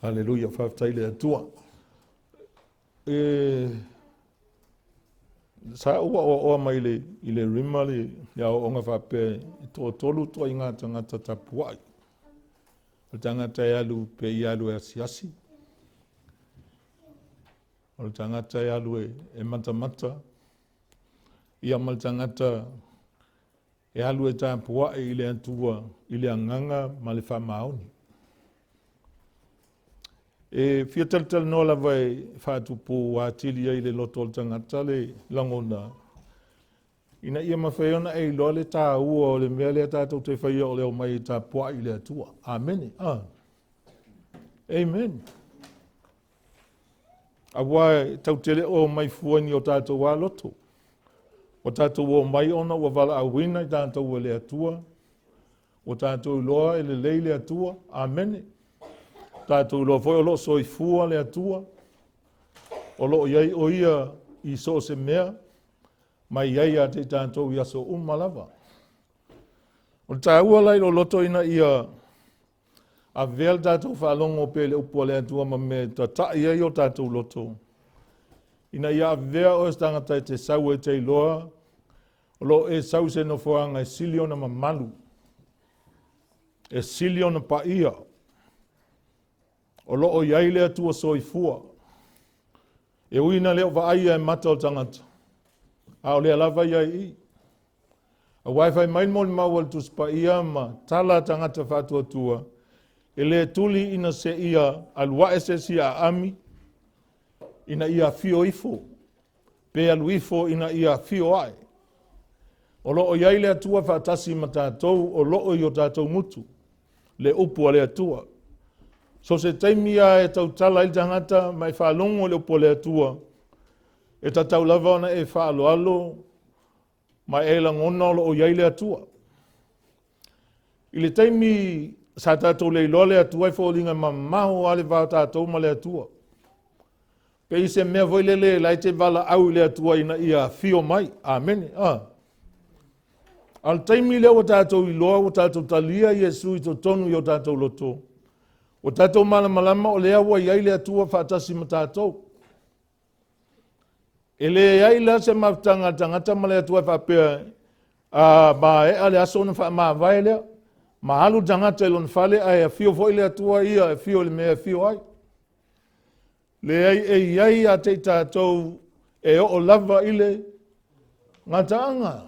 Aleluia, faafetai i le Atua. E, sa ou aoaoa mai le, i le rima le, le aoaoga faapea e toatolu toaiga tagata tapuai. O le tagata e alu pe ia alu e asiasi. O le tagata e alu e, e matamata. Ia ma le tagata e alu e tapuai i le Atua i le agaga ma le faamaoni. E fia talatalanoa lava e faatupu atili ai le loto o le tagata le lagona ina ia mafai ona e iloa le taua o le mea lea tatou te faia o le omai e tapuai i le Atua. Amene. Ah. Amen. Aua e tatou te le o omai fua i ni o tatou lava loto. Ua tatou omai ona ua valaauina i tatou e le Atua. Ua tatou iloa e lelei le Atua. Amene. Tatou iloa foi o lo o soifua le Atua. O lo o i ai o ia i so o se mea ma i ai ia te i tatou i aso uma lava. O le taua la i lou loto ina ia Avea le tatou faalogo pea i le upu a le Atua ma mea e tatai ai o tatou loto, ina ia avea oe se tagata e te sau e te iloa o lo o e sau i se nofoaga e sili ona mamalu, e sili ona paia, o lo o i ai le Atua soifua. E ui ina le o vaaia e mata o le tagata, a o lea lava ia i i. Aua e fai mai le molimau a le Tusi Paia ma tala a tagata faatuatua, e le tuli ina seia alu ae se isi aami ina ia afio ifo, pe alu ifo ina ia afio ae. O lo o i ai le Atua faatasi ma tatou, o lo o i o tatou gutu, le upu a le Atua. So se taimi lava e tautala ai le tagata ma e faalogo i le upu a le Atua, e tatau lava ona e faaaloalo ma e lagona o lo o i ai le Atua. I le taimi sa tatou le iloa le Atua e foliga mamao lava le va o tatou ma le Atua. Pei se mea foi lele la e te valaau i le Atua ina ia afio mai. Amene. Ah. A o le taimi lea ua tatou iloa, ua tatou talia Iesu i totonu i o tatou loto, ua tatou malamalama o lea ua i ai le Atua faatasi ma tatou. E leai la se mafutaga a le tagata ma le Atua e faapea, a maea le aso ona faamavae lea, ma alu le tagata i lona fale ae afio foi le Atua ia e afio i le mea e afio ai. Leai, e i ai ia te i tatou e oo lava i le gataaga.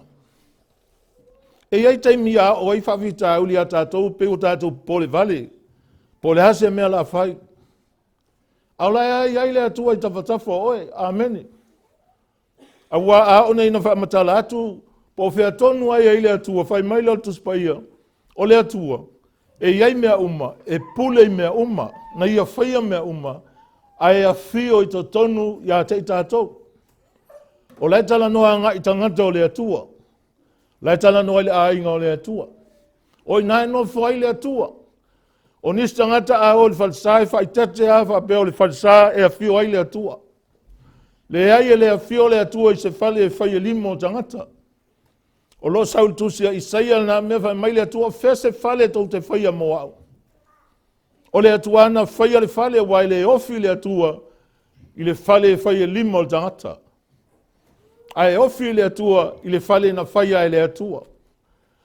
E i ai taimi a oo ai faafitauli ia tatou pei ua tatou popole vale, po o le a se mea o le a fai. A o la e i ai le Atua i tafatafa o oe. Amene. Aua a oo nei ina faamatala atu, po o fea tonu ai ai le Atua, fai mai lea o le Tusi Paia, o le Atua, e i ai mea uma, e pule i mea uma, na ia faia mea uma, ae afio i totonu ia te i tatou. O la e talanoa agai i tagata o le Atua. O la e talanoa i le aiga o le Atua. O i ina e nofo ai le Atua. O nisi tagata a o i le falesa e faaitete lava faapea o le falesa e afio ai le Atua. Leai e le afio le Atua i se fale e fai e lima o tagata. O lo o sau i le tusi a Isaia lena mea fai mai le Atua, o fea se fale tou te faia mo au? O le Atua na faia le fale, aua e le ofi le Atua i le fale e fai e lima o le tagata. Ae ofi le Atua i le fale na faia e le Atua.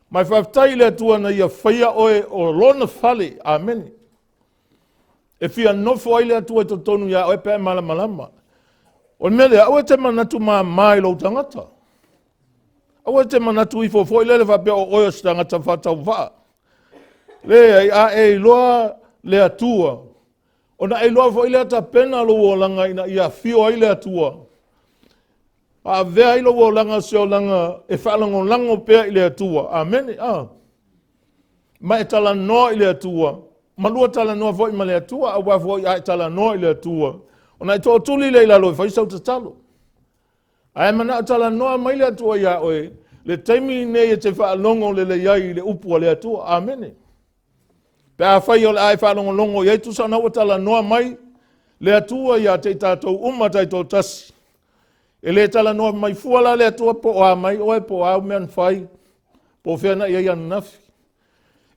Ma e faafetai i le Atua na ia faia oe o lona fale. Amene. E fia nofo ai le Atua i totonu iā oe pe a e malamalama. O le mea lea, aua e te manatu māmā i lou tagata. Aua e te manatu ifo foi lele faapea o oe o se tagata faatauvaa. Leai, a e iloa le Atua, ona e iloa foi lea tapena lou olaga ina ia afio ai le Atua. A avea ai lou olaga o se olaga e faalagolago pea i le Atua. Amene. Ah. Ma e talanoa i le Atua, ma lua talanoa foi ma le Atua, aua foi a e talanoa i le Atua, ona e tootuli lea i lalo e fai sau tatalo. Ae manao talanoa mai le Atua iā oe, le taimi lenei e te faalogo lelei ai i le upu a le Atua. Amene. Pe afai o le a e faalogologo i ai, tusa ona ua talanoa mai le Atua ia te i tatou uma taitoatasi. E le talanoa mai fua la le Atua po o a mai oe, po o a mea na fai, po o fea na i ai ananafi.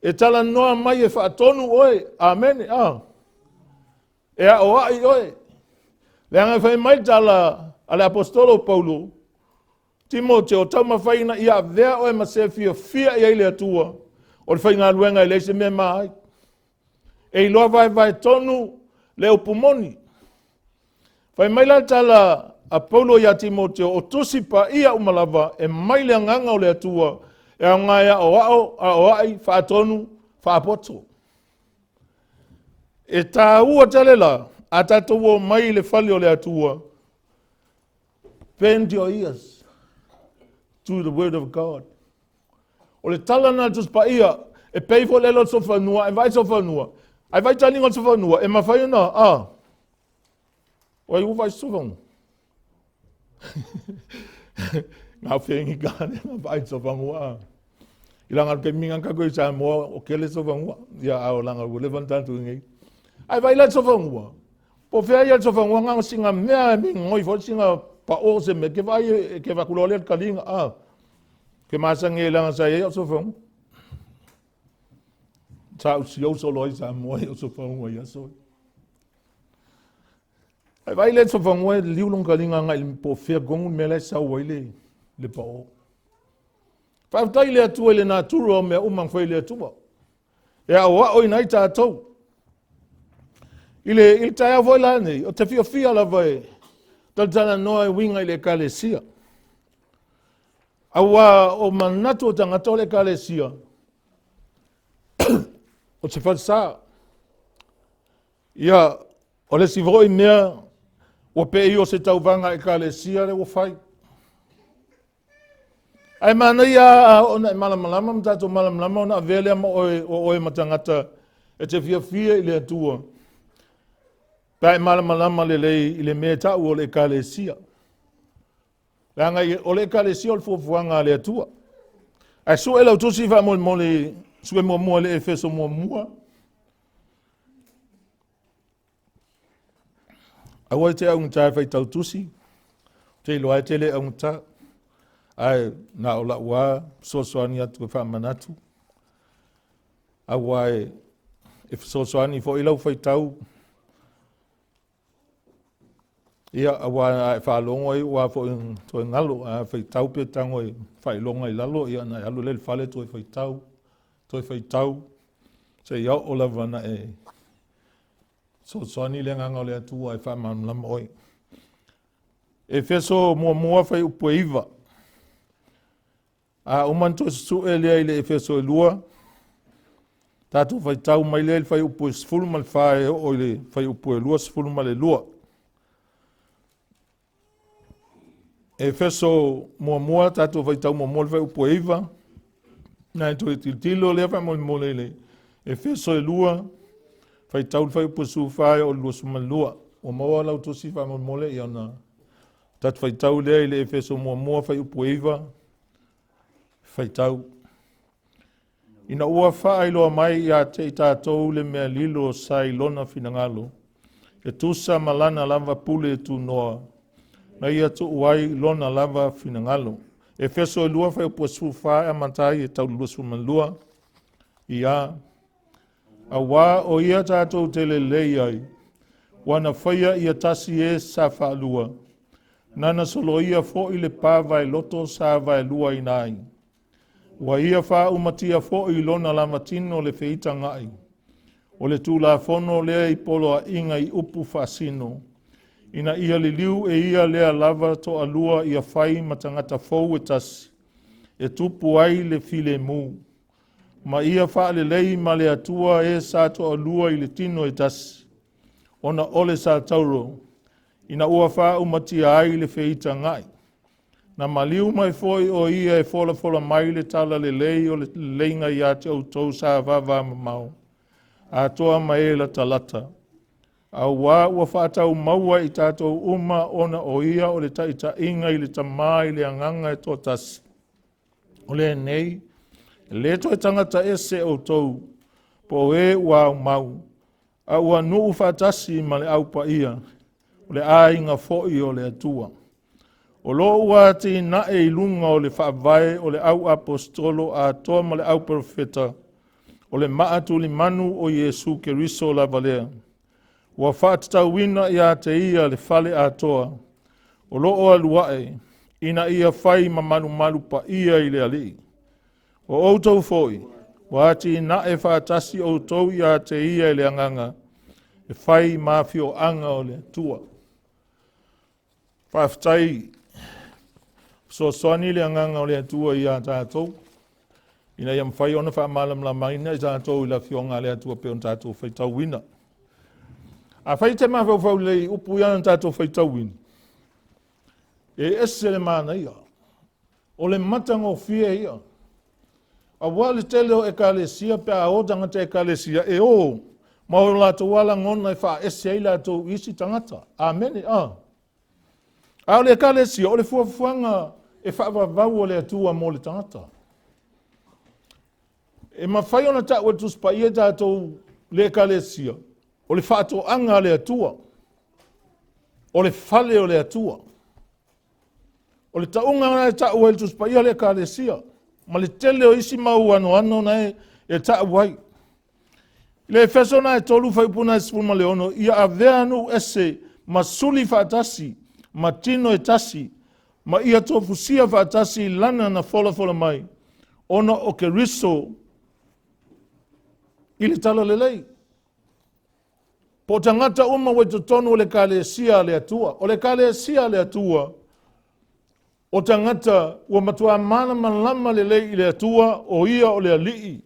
E talanoa mai e faatonu oe. Amene. E aoai oe. Leaga e fai mai le tala a le aposetolo o Paulo, Timoteo, taumafai ina ia avea oe ma se fiafia i ai le Atua, o le faigaluega e leai se mea e ma ai. E iloa vaevae tonu le upu moni. Fai mai la le tala a Paulo ia Timoteo, o tusi paia uma lava e mai le agaga o le Atua, e aoga e aoao, aoai, faatonu, faapoto. E taua tele la, a tatou o mai i le fale o le Atua, bend your ears to the word of God. O le tala na Tusi Paia, e pei foi le elo o le sofanua, e vaai sofanua, ai vai taliga o le sofanua, e mafai ona, a, o ai ua vaai sofanua? Ngā whengi ka ne, ngā vaai sofanua. I langa ke minga ka koe Samoa, o kele sofanua. Ia ao langa ua leva na tātou ngei. Ai vai la sofanua. Po fea ia le sofanua nga singa mea e mingoi foi singa pa o se me ke vai ke vakulo le kalinga a. Ke masangi e langa sa ia o sofanua. Sa usi au solo ai Samoa i o sofanua ia so. Ai vai le sofanua e liu long kalinga ngai po fea gongu me le sau ai le le pa o. Faafetai le Atua i le natura o mea uma na fai le Atua. E aoaoina ai tatou. I le, i le taeao foi la nei, o te fiafia lava e talatalanoa e uiga i le ekalesia. Aua o manatu o tagata o le ekalesia, o se falesa. Ia, o le isi foi mea, ua pei o se tauvaga ekalesia le ua fai. Ae manaia a oo ina e malamalama ma tatou malamalama ona avea lea ma oe, o oe ma tagata e te fiafia i le Atua. Pe a e malamalama lelei i le mea e tau o le ekalesia. Leaga o le ekalesia o le fuafuaga a le Atua. Ae sue lau tusi faamolemole, sue muamua i le Efeso muamua. Aua e te augata e faitau tusi, te iloa e te le augata. Ae na o lau lava fesoasoani atu e faamanatu. Aua e, e fesoasoani foi lau faitau. Ia, aua a e faalogo ai ua foi toe galo, a faitau pe tago e faailoga i lalo, ia ona e alu lea i le fale toe faitau, toe faitau, seia oo lava na e Fesoasoani le agaga o le Atua e faamalamalama oe. Efeso muamua fuaiupu e 9. A uma ona toe susue lea i le Efeso e 2, tatou faitau mai lea i le fuaiupu e 14 e oo i le fuaiupu e 22. Efeso muamua, tatou faitau muamua le fuaiupu e 9. Na e toe tilotilo lea faamolemole i le Efeso e 2, faitau le fuaiupu e 14 e oo i le 22. Ua maua lau tusi faamolemole ia ona tatou faitau lea i le Efeso muamua fuaiupu e 9, faitau. Ina ua faailoa mai ia te i tatou le mea lilo sa i lona finagalo, e tusa ma lana lava pule tunoa, na ia tuu ai lona lava finagalo. Efeso e 2 fuaiupu e 14 e amata ai e tau i le 22, ia, auā o ia tatou te lelei ai, ua na faia ia tasi e sa faalua, nana soloia foi le pa vaeloto sa vaeluaina ai. Ua ia faaumatia foi i lona lava tino le feitaga'i o le Tulafono lea i poloaiga i upu faasino, ina ia liliu e ia lea lava toalua ia fai ma tagata fou e tasi, e tupu ai le filemu, ma ia faalelei ma le Atua e sa toalua i le tino e tasi, ona o le satauro, ina ua faaumatia ai le feitaga'i. Na maliu mai foi o ia e folafola mai le talalelei o le leleiga ia te outou sa vavamamao, atoa ma e latalata. Auā ua faataumaua i tatou uma ona o ia o le taitaiga i le Tamā i le Agaga e toatasi. O lenei, e le toe tagata ese outou, po o e ua aumau, a ua nuu faatasi ma le Au Paia, o le aiga foi o le Atua. O lo o ua atinae i luga o le faavae o le au aposetolo atoa ma le au perofeta, o le maa tulimanu o Iesu Keriso lava lea. Ua faatatauina ia te ia le fale atoa, o lo o alu ae, ina ia fai ma malumalu paia i le Alii. O outou foi, ua atinae faatasi outou ia te ia i le agaga, e fai ma afioaga o le Atua. Faafetai fesoasoani le agaga o le Atua ia tatou, ina ia mafai ona faamalamalamaina i tatou i le afioga a le Atua pei ona tatou faitauina. Afai e te mafaufau lelei i upu ia na tatou faitauina, e ese le manaia, o le matagofie ia. Aua le tele o ekalesia pe a o tagata ekalesia e o ma o latou lagona e faaese ai latou i isi tagata. Amene. A. A o le ekalesia, o le fuafuaga e faavavau a le Atua mo le tagata. E mafai ona tau e le Tusi Paia tatou le ekalesia, o le faatoaga a le Atua, o le fale o le Atua. O le tauga na e tau ai le Tusi Paia le ekalesia, ma le tele o isi mau anoano na e tau ai. I le Efeso na e 3 fuaiupu na e 16, ia avea nuu ese ma suli faatasi, ma tino e tasi, ma ia tofusia faatasi lana na folafola mai, ona o Keriso i le talalelei. Po o tagata uma ua i totonu o le ekalesia a le Atua. O le ekalesia a le Atua, o tagata ua matua malamalama lelei i le Atua, o ia o le Alii,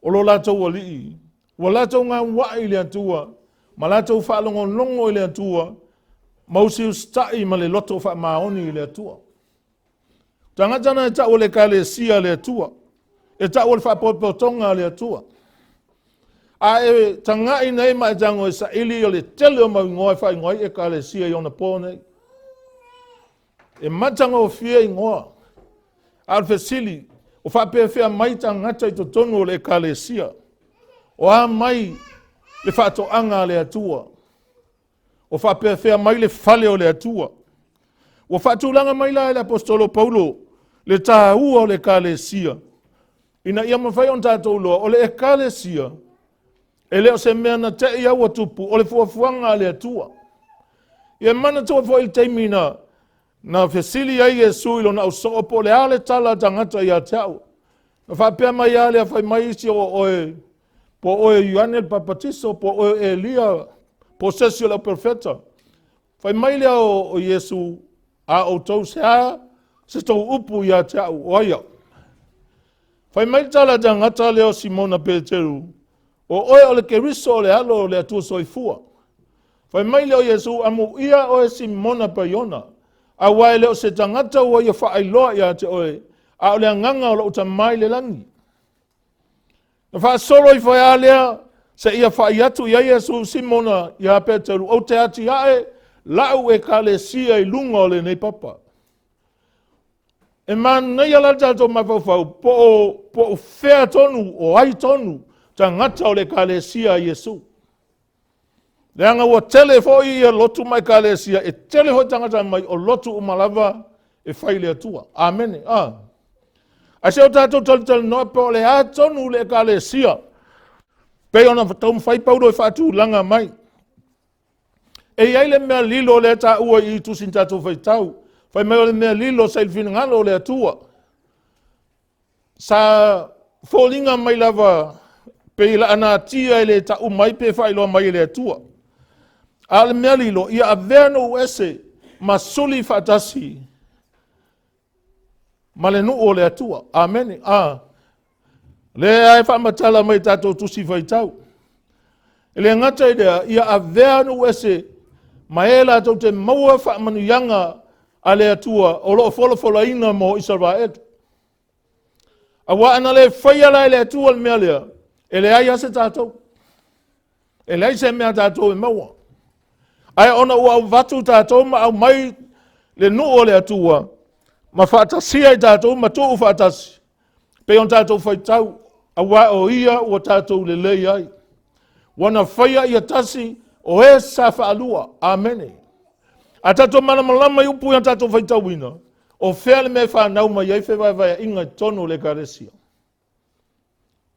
o lo latou Alii. Ua latou gauai i le Atua, ma latou faalogologo i le Atua, ma usiusitai ma le loto faamaoni i le Atua. Tagata na e tau o le ekalesia a le Atua, e tau o le faapotopotoga a le Atua. A e tagai nei ma e tago e saili o le tele o mau igoa e faaigoa ai ekalesia i ona po nei. E matagofie igoa. A o le fesili, o faapefea mai tagata i totonu o le ekalesia? O a mai le faatoaga a le Atua? O faapefea mai le fale o le Atua? Ua faatulaga mai la e le aposetolo Paulo le taua o le ekalesia, ina ia mafai ona tatou iloa o le ekalesia e le o se mea na te i au tupu, o le fuafuaga a le Atua. Ia manatua foi le taimi na fesili ai Iesu i lona ausoo po o le a le tala a tagata ia te au. Na faapea mai a lea, fai mai isi o oe, po o oe Ioane le Papatiso, po o oe Elia, po o se isi o le au profeta. Fai mai lea o Iesu, a outou se a se tou upu ia te au, o ai au? Fai mai le tala a tagata lea o Simona Peteru, o oe o le Keriso o le alo o le Atua soifua. Fai mai lea o Iesu, amuia oe Simona Paiona, aua e le o se tagata ua ia faailoa ia te oe, a o le agaga o lou Tama i le lagi. Na faasolo ifo ai lava lea seia fai atu i ai Iesu Simona ia Peteru, ou te atiae lau ekalesia i luga o lenei papa. E manaia la le tatou mafaufau po o fea tonu, o ai tonu tagata o le ekalesia a Iesu. Leaga ua tele foi ia lotu ma ekalesia, e tele foi tagata mai o lotu uma lava e fai le Atua. Amene. A. Ae se o tatou talatalanoa po o le a tonu le ekalesia, pei ona taumafai Paulo e faatulaga mai. E i ai le mea lilo lea taua i tusi na tatou faitau. Fai mai o le mea lilo sa i le finagalo o le Atua. Sa foliga mai lava pei laanatia e le tau mai pe faailoa mai e le Atua. A o le mea lilo, ia avea nuu ese ma suli faatasi ma le nuu o le Atua. Amene. A. Lea e faamatala mai tatou tusi faitau. E le gata i lea, ia avea nuu ese ma e latou te maua faamanuiaga a le Atua o lo o folafolaina mo Isaraelu. Aua ana le faia la e le Atua le mea lea, e leai lava se tatou. E leai se mea a tatou e maua. Ae ona ua avatu tatou ma aumai le nuu o le Atua ma faatasia i tatou ma tuu faatasi, pei ona tatou faitau, aua o ia ua tatou lelei ai. Ua na faia ia tasi o e sa faalua. Amene. A tatou malamalama i upu ia tatou faitauina, o fea le mea e fanau mai ai fevaevaeaiga i totonu o le Ekalesia?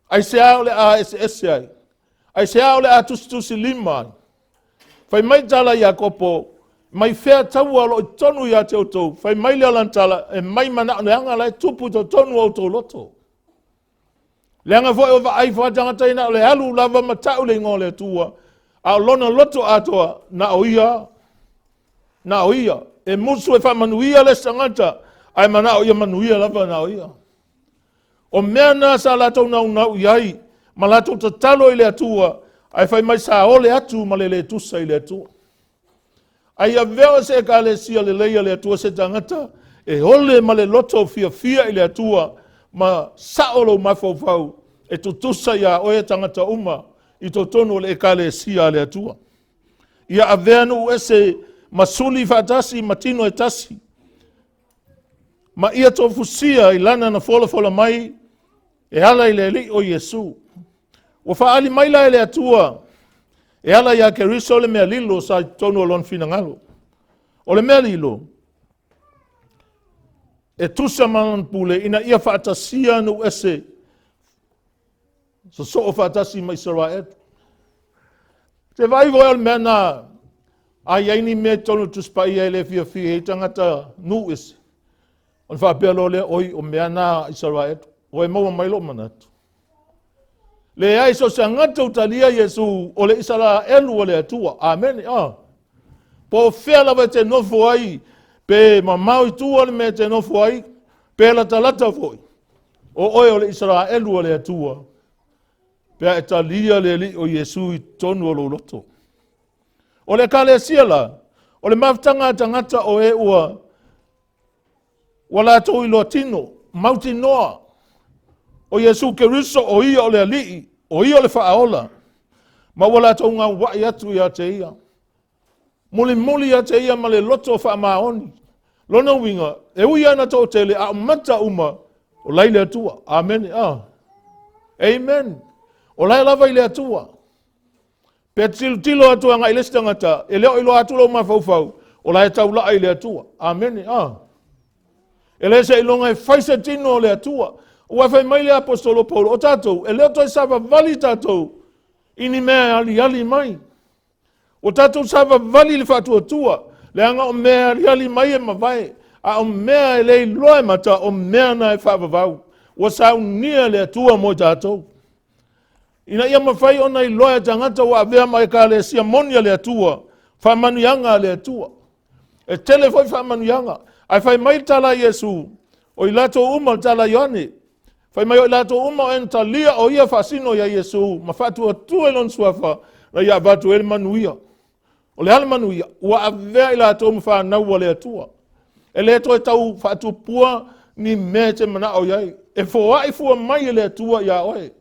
Aisea o le a eseese ai? Aisea o le a tusitusilima ai? Fai mai tala Iakopo, mai fea taua o lo o i totonu ia te outou, fai mai lea o lana tala, e mai manao leaga la e tupu i totonu o outou loto. Leaga foi o vaai foi tagata ina o le alu lava ma tau le igoa o le Atua, a o lona loto atoa, na o ia, na o ia. E musu e faamanuia le isi tagata, ae manao ia manuia lava na o ia. O mea na sa latou naunau i ai, ma latou tatalo i le Atua, ae fai mai sa ole atu ma le le tusa i le Atua. Ae ia avea o se ekalesia lelei a le Atua se tagata e ole ma le loto fiafia i le Atua ma sao lou mafaufau e tutusa iā oe tagata uma i totonu o le ekalesia a le Atua. Ia avea nuu ese ma suli faatasi ma tino e tasi ma ia tofusia i lana na folafola mai e ala i le Alii o Iesu. Ua faaali mai la e le Atua e ala iā Keriso le mea lilo sa i totonu o lona finagalo. O le mea lilo, e tusa ma lana pule ina ia faatasia nuu ese sosoo faatasi ma Isaraelu. Te vaai foi o le mea na a i ai ni mea i totonu o le Tusi Paia e le fiafia ai tagata nuu ese, ona faapea loa lea, oi, o mea na a Isaraelu. Ua e maua mai lou manatu. Leai, so se tagata ua talia Iesu o le Isaraelu o le Atua. Amene. Ah. Po o fea lava e te nofo ai, pe mamao i tua le mea e te nofo ai, pe latalata foi, o oe o le Isaraelu o le Atua, pe a e talia le Alii o Iesu i totonu o lou loto. O le ekalesia la, o le mafutaga a tagata o e ua ua latou iloa tino, mautinoa, o Iesu Keriso o ia o le Alii, o ia o le Faaola, ma ua latou gauai atu ia te ia. Mulimuli ia te ia ma le loto faamaoni. Lona uiga, e ui lava ina toatele, a o mata uma, o la i le Atua. Amene. Ah. Amen. O la e lava i le Atua. Pe tilotilo atu agai le isi tagata, e le o iloa atu lou mafaufau, o la e taulaa i le Atua. Amene. Ah. E le seiloga e fai se tino o le Atua. Ua fai mai le apostolo Paulo, o tatou, e le o toe savavali tatou i ni mea e aliali mai. Ua tatou savavali i le faatuatua, leaga o mea e aliali mai e mavae, a o mea e le iloa e mata, o mea na e faavavau. Ua saunia le Atua mo i tatou. Ina ia mafai ona iloa e tagata ua avea ma ekalesia moni a le Atua, faamanuiaga a le Atua. E tele foi faamanuiaga. Ae fai mai le tala a Iesu, o i latou uma, le tala a Ioane, Fai mai o i latou uma o e na talia o ia faasino ia Iesu ma faatuatua i lona suafa, na ia avatu ai le manuia. O le a le manuia? Ua avea i latou ma fanau a le Atua. E le toe tau faatupua ni mea e te manao i ai. E foai fua mai e le Atua iā oe.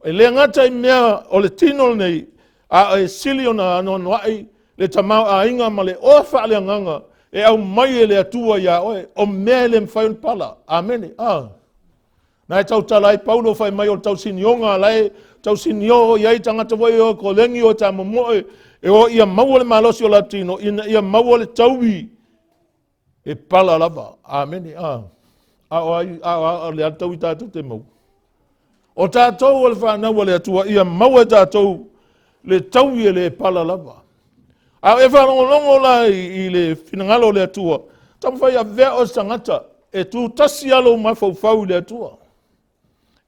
E le gata i mea o le tino lenei, a e sili ona anoanoai le tamaoaiga ma le oa faaleagaga e aumai e le Atua iā oe, o mea e le mafai ona pala. Amene. Ah. Na e tautala ai Paulo fai mai o le tausinioga la e tausinio i ai tagata foi o kolegi o tamomoe e o ia maua le malosi o latou tino ina ia maua le taui e pala lava. Amene. Ah. A o ai a o le a taui tatou te maua. O tatou o le fanau a le Atua ia maua e tatou le taui e le pala lava. A o e faalogologo la i le finagalo o le Atua, taumafai avea oe se tagata e tu tasi lava lou mafaufau i le Atua.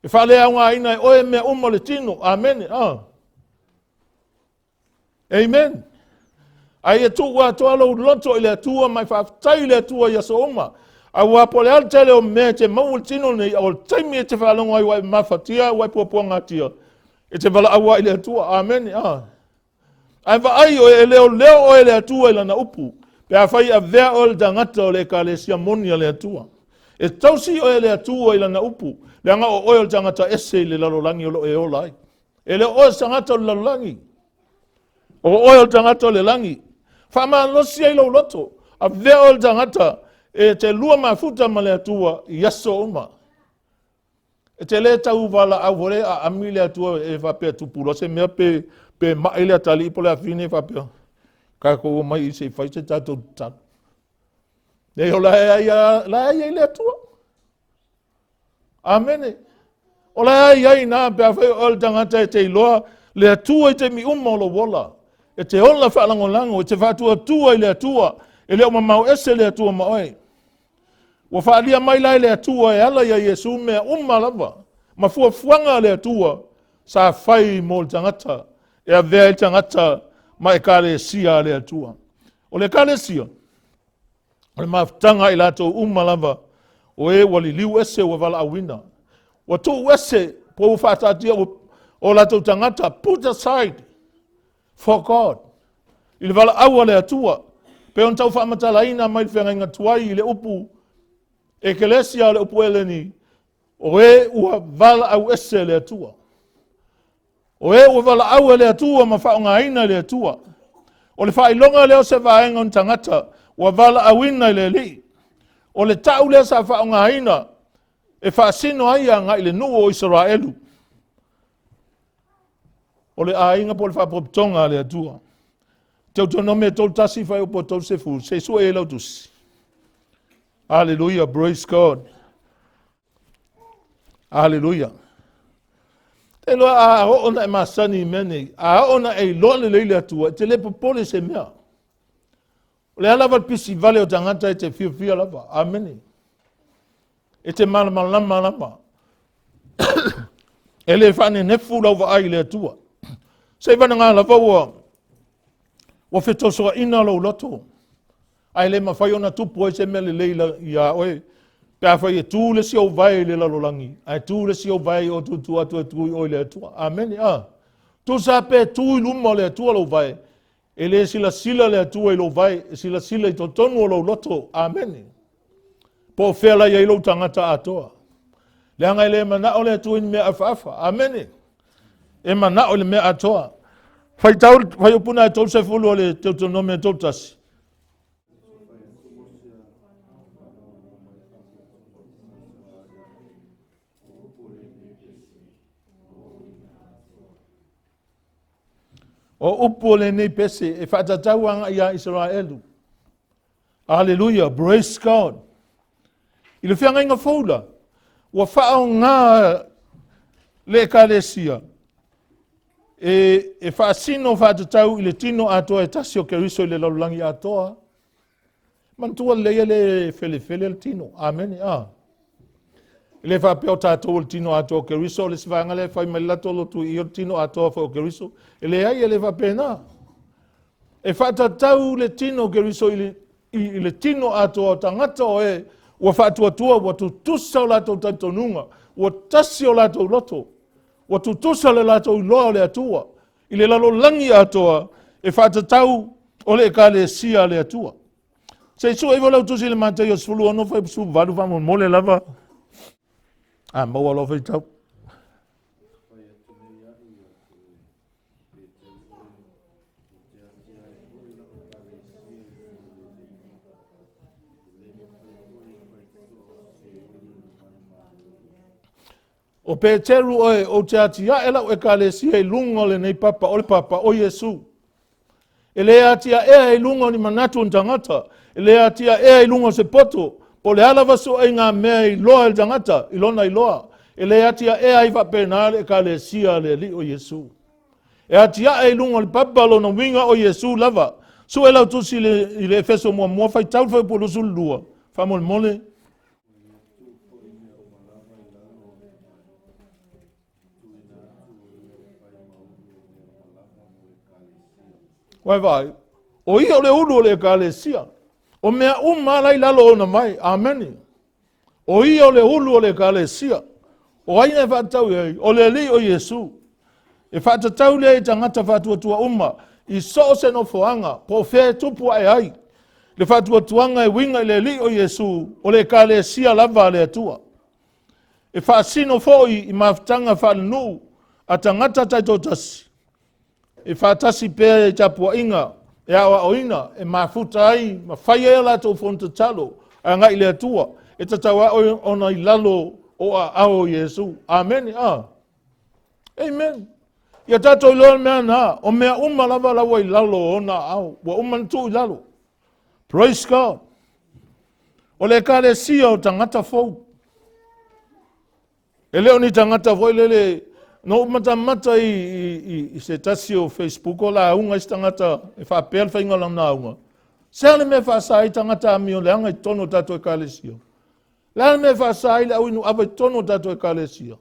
E faaleaogaina e oe mea uma o le tino. Amene. Ah. Amen. A ia tuu atoa lou loto i le Atua ma e faafetai i le Atua i aso uma. Aua po o le a le tele o mea e te maua i le tino lenei, a o le taimi e te faalogo ai ua e mafatia, ua e puapuagatia, e te valaau ai i le Atua. Amene. Ah. Ae vaai oe, e leoleo oe e le Atua i lana upu. Pe afai e avea oe le tagata o le ekalesia moni a le Atua. E tausi oe e le Atua i lana upu, leaga o oe o le tagata ese i le lalolagi o lo o e ola ai. E le o oe o se tagata o le lalolagi. O oe o le tagata o le lagi. Faamalosi ai lou loto. Avea oe le tagata e te lua mafuta ma le Atua i aso uma. E te le tau valaau foi lea aami le Atua e faapea tupu loa se mea pe, pe mai le atalii po le afine e faapea tatou omai i se i fai se tatou tatalo. Nei o la e la e i ai le Atua. Amene. O la e i ai na pe afai o le tagata e te iloa le Atua i taimi uma o lou ola. E te ola faalagolago, e te faatuatua i le Atua, e le o mamao ese le Atua ma oe. Ua faaalia mai la e le Atua e ala ia Iesu mea uma lava, ma fuafuaga a le Atua sa fai mo le tagata, e avea ai le tagata ma ekalesia a le Atua. O le ekalesia, o le mafutaga a i latou uma lava o e ua liliu ese ua valaauina, ua tuu ese po ua faataatia o latou tagata, put aside for God, i le valaau a le Atua, pei ona tau faamatalaina mai le feagaiga tuai i le upu ekelesia o le upu Eleni, o e ua valaau ese e le Atua. O e ua valaau e le Atua ma faaaogaina e le Atua. O le faailoga lea o se vaega o ni tagata ua valaauina e le Alii. O le tau lea sa faaaogaina e faasino ai agai le nuu o Isaraelu. O le aiga po o le faapotopotoga a le Atua. Teutonome 31 fuaiupu 30, se i sue ai lau tusi. Aleluia, praise God. Aleluia. Te iloa a oo na e masani i mea nei, a oo na e iloa lelei le Atua, e te le popole i se mea. O le a lava le pisi vale o tagata e te fiafia lava. Amene. E te malamalama lava. E le faanenefu lau vaai i le Atua. Se i vanaga lava ua ua fetosoaina lou loto, ae le mafai ona tupu ai se mea lelei iā oe, pe afai e tu le isi ou vae i le lalolagi, ae tu le isi ou vae i o tutu atu e tu i o i le Atua. Amene. A. Tusa pe tu i luma o le Atua lou vae, e le silasila le Atua i lou vae, e silasila i totonu o lou loto. Amene. Po o fea la i ai lou tagata atoa. Leaga e le manao le Atua i ni mea afaafa. Amene. E manao i le mea atoa. Faitau fuaiupu na e 30 o le Deuteronome 31. O upu o lenei pese e faatatau agai ia Isaraelu. Aleluia, praise God. I le feagaiga fou la, ua faaaoga le ekalesia e, e faasino faatatau i le tino atoa e tasi o Keriso i le lalolagi atoa. Manatua lelei e le felefele le tino. Amene. Ah. E le faapea o tatou o le tino atoa o Keriso, o le isi vaega lea e fai mai le latou lotu i o le tino atoa foi o Keriso. E leai, e le faapena. E faatatau le tino o Keriso i le, i, i le tino atoa o tagata o e ua faatuatua, ua tutusa o latou talitonuga, ua tasi o latou loto, ua tutusa le latou iloa o le Atua, i le lalolagi atoa e faatatau o le ekalesia a le Atua. Se i sue ifo lau tusi i le Mataio 16 fuaiupu 18 faamolemole lava. A maua loa faitau. O Peteru oe, ou te atiae lau ekalesia i luga o lenei papa, o le papa o Iesu. E le atiaea i luga o ni manatu o ni tagata, e le atiaea i luga o se poto, po o le a lava suaiga mea e iloa e le tagata i lona iloa, e le atiaea ai faapena le ekalesia a le Alii o Iesu. E atiae i luga o le papa lona uiga o Iesu lava. Sue lau tusi i le Efeso muamua, faitau le fuaiupu 22, faamolemole. Ua e vaai, o ia o le ulu o le ekalesia. O mea uma la i lalo ona mai. Amene. O ia o le ulu o le ekalesia. O ai e faatatau i ai? O le Alii o Iesu. E faatatau lea i tagata faatuatua uma i so o se nofoaga po o fea e tupu ae ai. le faatuatuaga e uiga i le Alii o Iesu, o le Ekalesia lava a le Atua. E faasino foi i mafutaga faalenuu a tagata taitoatasi, e faatasi pea i tapuaiga e aoaoina, e mafuta ai ma fai ai a latou fono tatalo agai i le Atua, e tatau lava ona i lalo o aao o Iesu. Amene. A. Amen. Ia tatou iloa le mea na, o mea uma lava la ua i lalo o ona aao, ua uma ona tuu i lalo. Praise God. O le ekalesia o tagata fou. E le o ni tagata foi lele, na ou matamata i se tasi o Facebook o lauga i se tagata e faapea le faiga o lana lauga. Se a le mea e faasa ai tagata amio leaga i totonu o tatou ekalesia? Le a le mea e faasa ai le au inu ava i totonu o tatou ekalesia?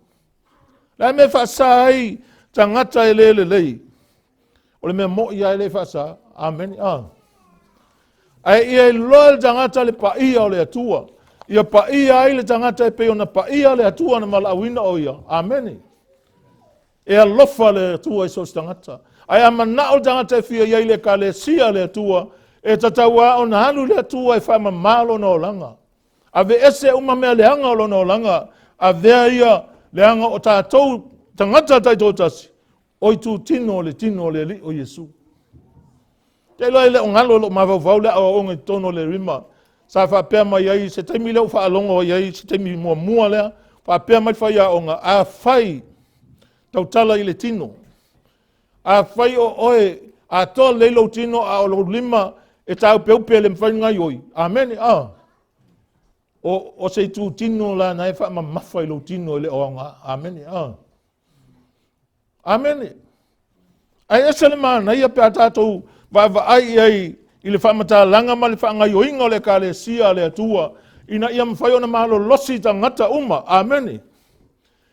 Le a le mea e faasa ai tagata e le lelei? O le mea moi lava e le faasa. Amene. Ah. Ae ia iloa le tagata le paia o le Atua. Ia paia ai le tagata e pei ona paia le Atua na valaauina o ia. Amene. E alofa le Atua i so o se tagata. Ae a manao le tagata e fia i ai i le ekalesia a le Atua, e tatau lava ona alu le Atua e faamama lona olaga. Aveese uma mea leaga o lona olaga, avea ia leaga o tatou tagata taitoatasi, o itutino o le tino o le Alii o Iesu. Te iloa e le o galo lou mafaufau le aoaoga i totonu o le rima. Sa faapea mai ai se taimi lea ua faalogo ai ai se taimi muamua lea, faapea mai le faiaoga, afai tautala i le tino, afai o oe atoa lelei lou tino a o lou lima e taupeupe e le mafai ona gaioi, amene, a. O se itutino la na e faamamafa i lou tino e le o aoga, amene, a. Amene. Ae ese le manaia pe a tatou vaavaai i ai i le faamatalaga ma le faagaioiga o le Ekalesia a le Atua, ina ia mafai ona malolosi tagata uma. Amene.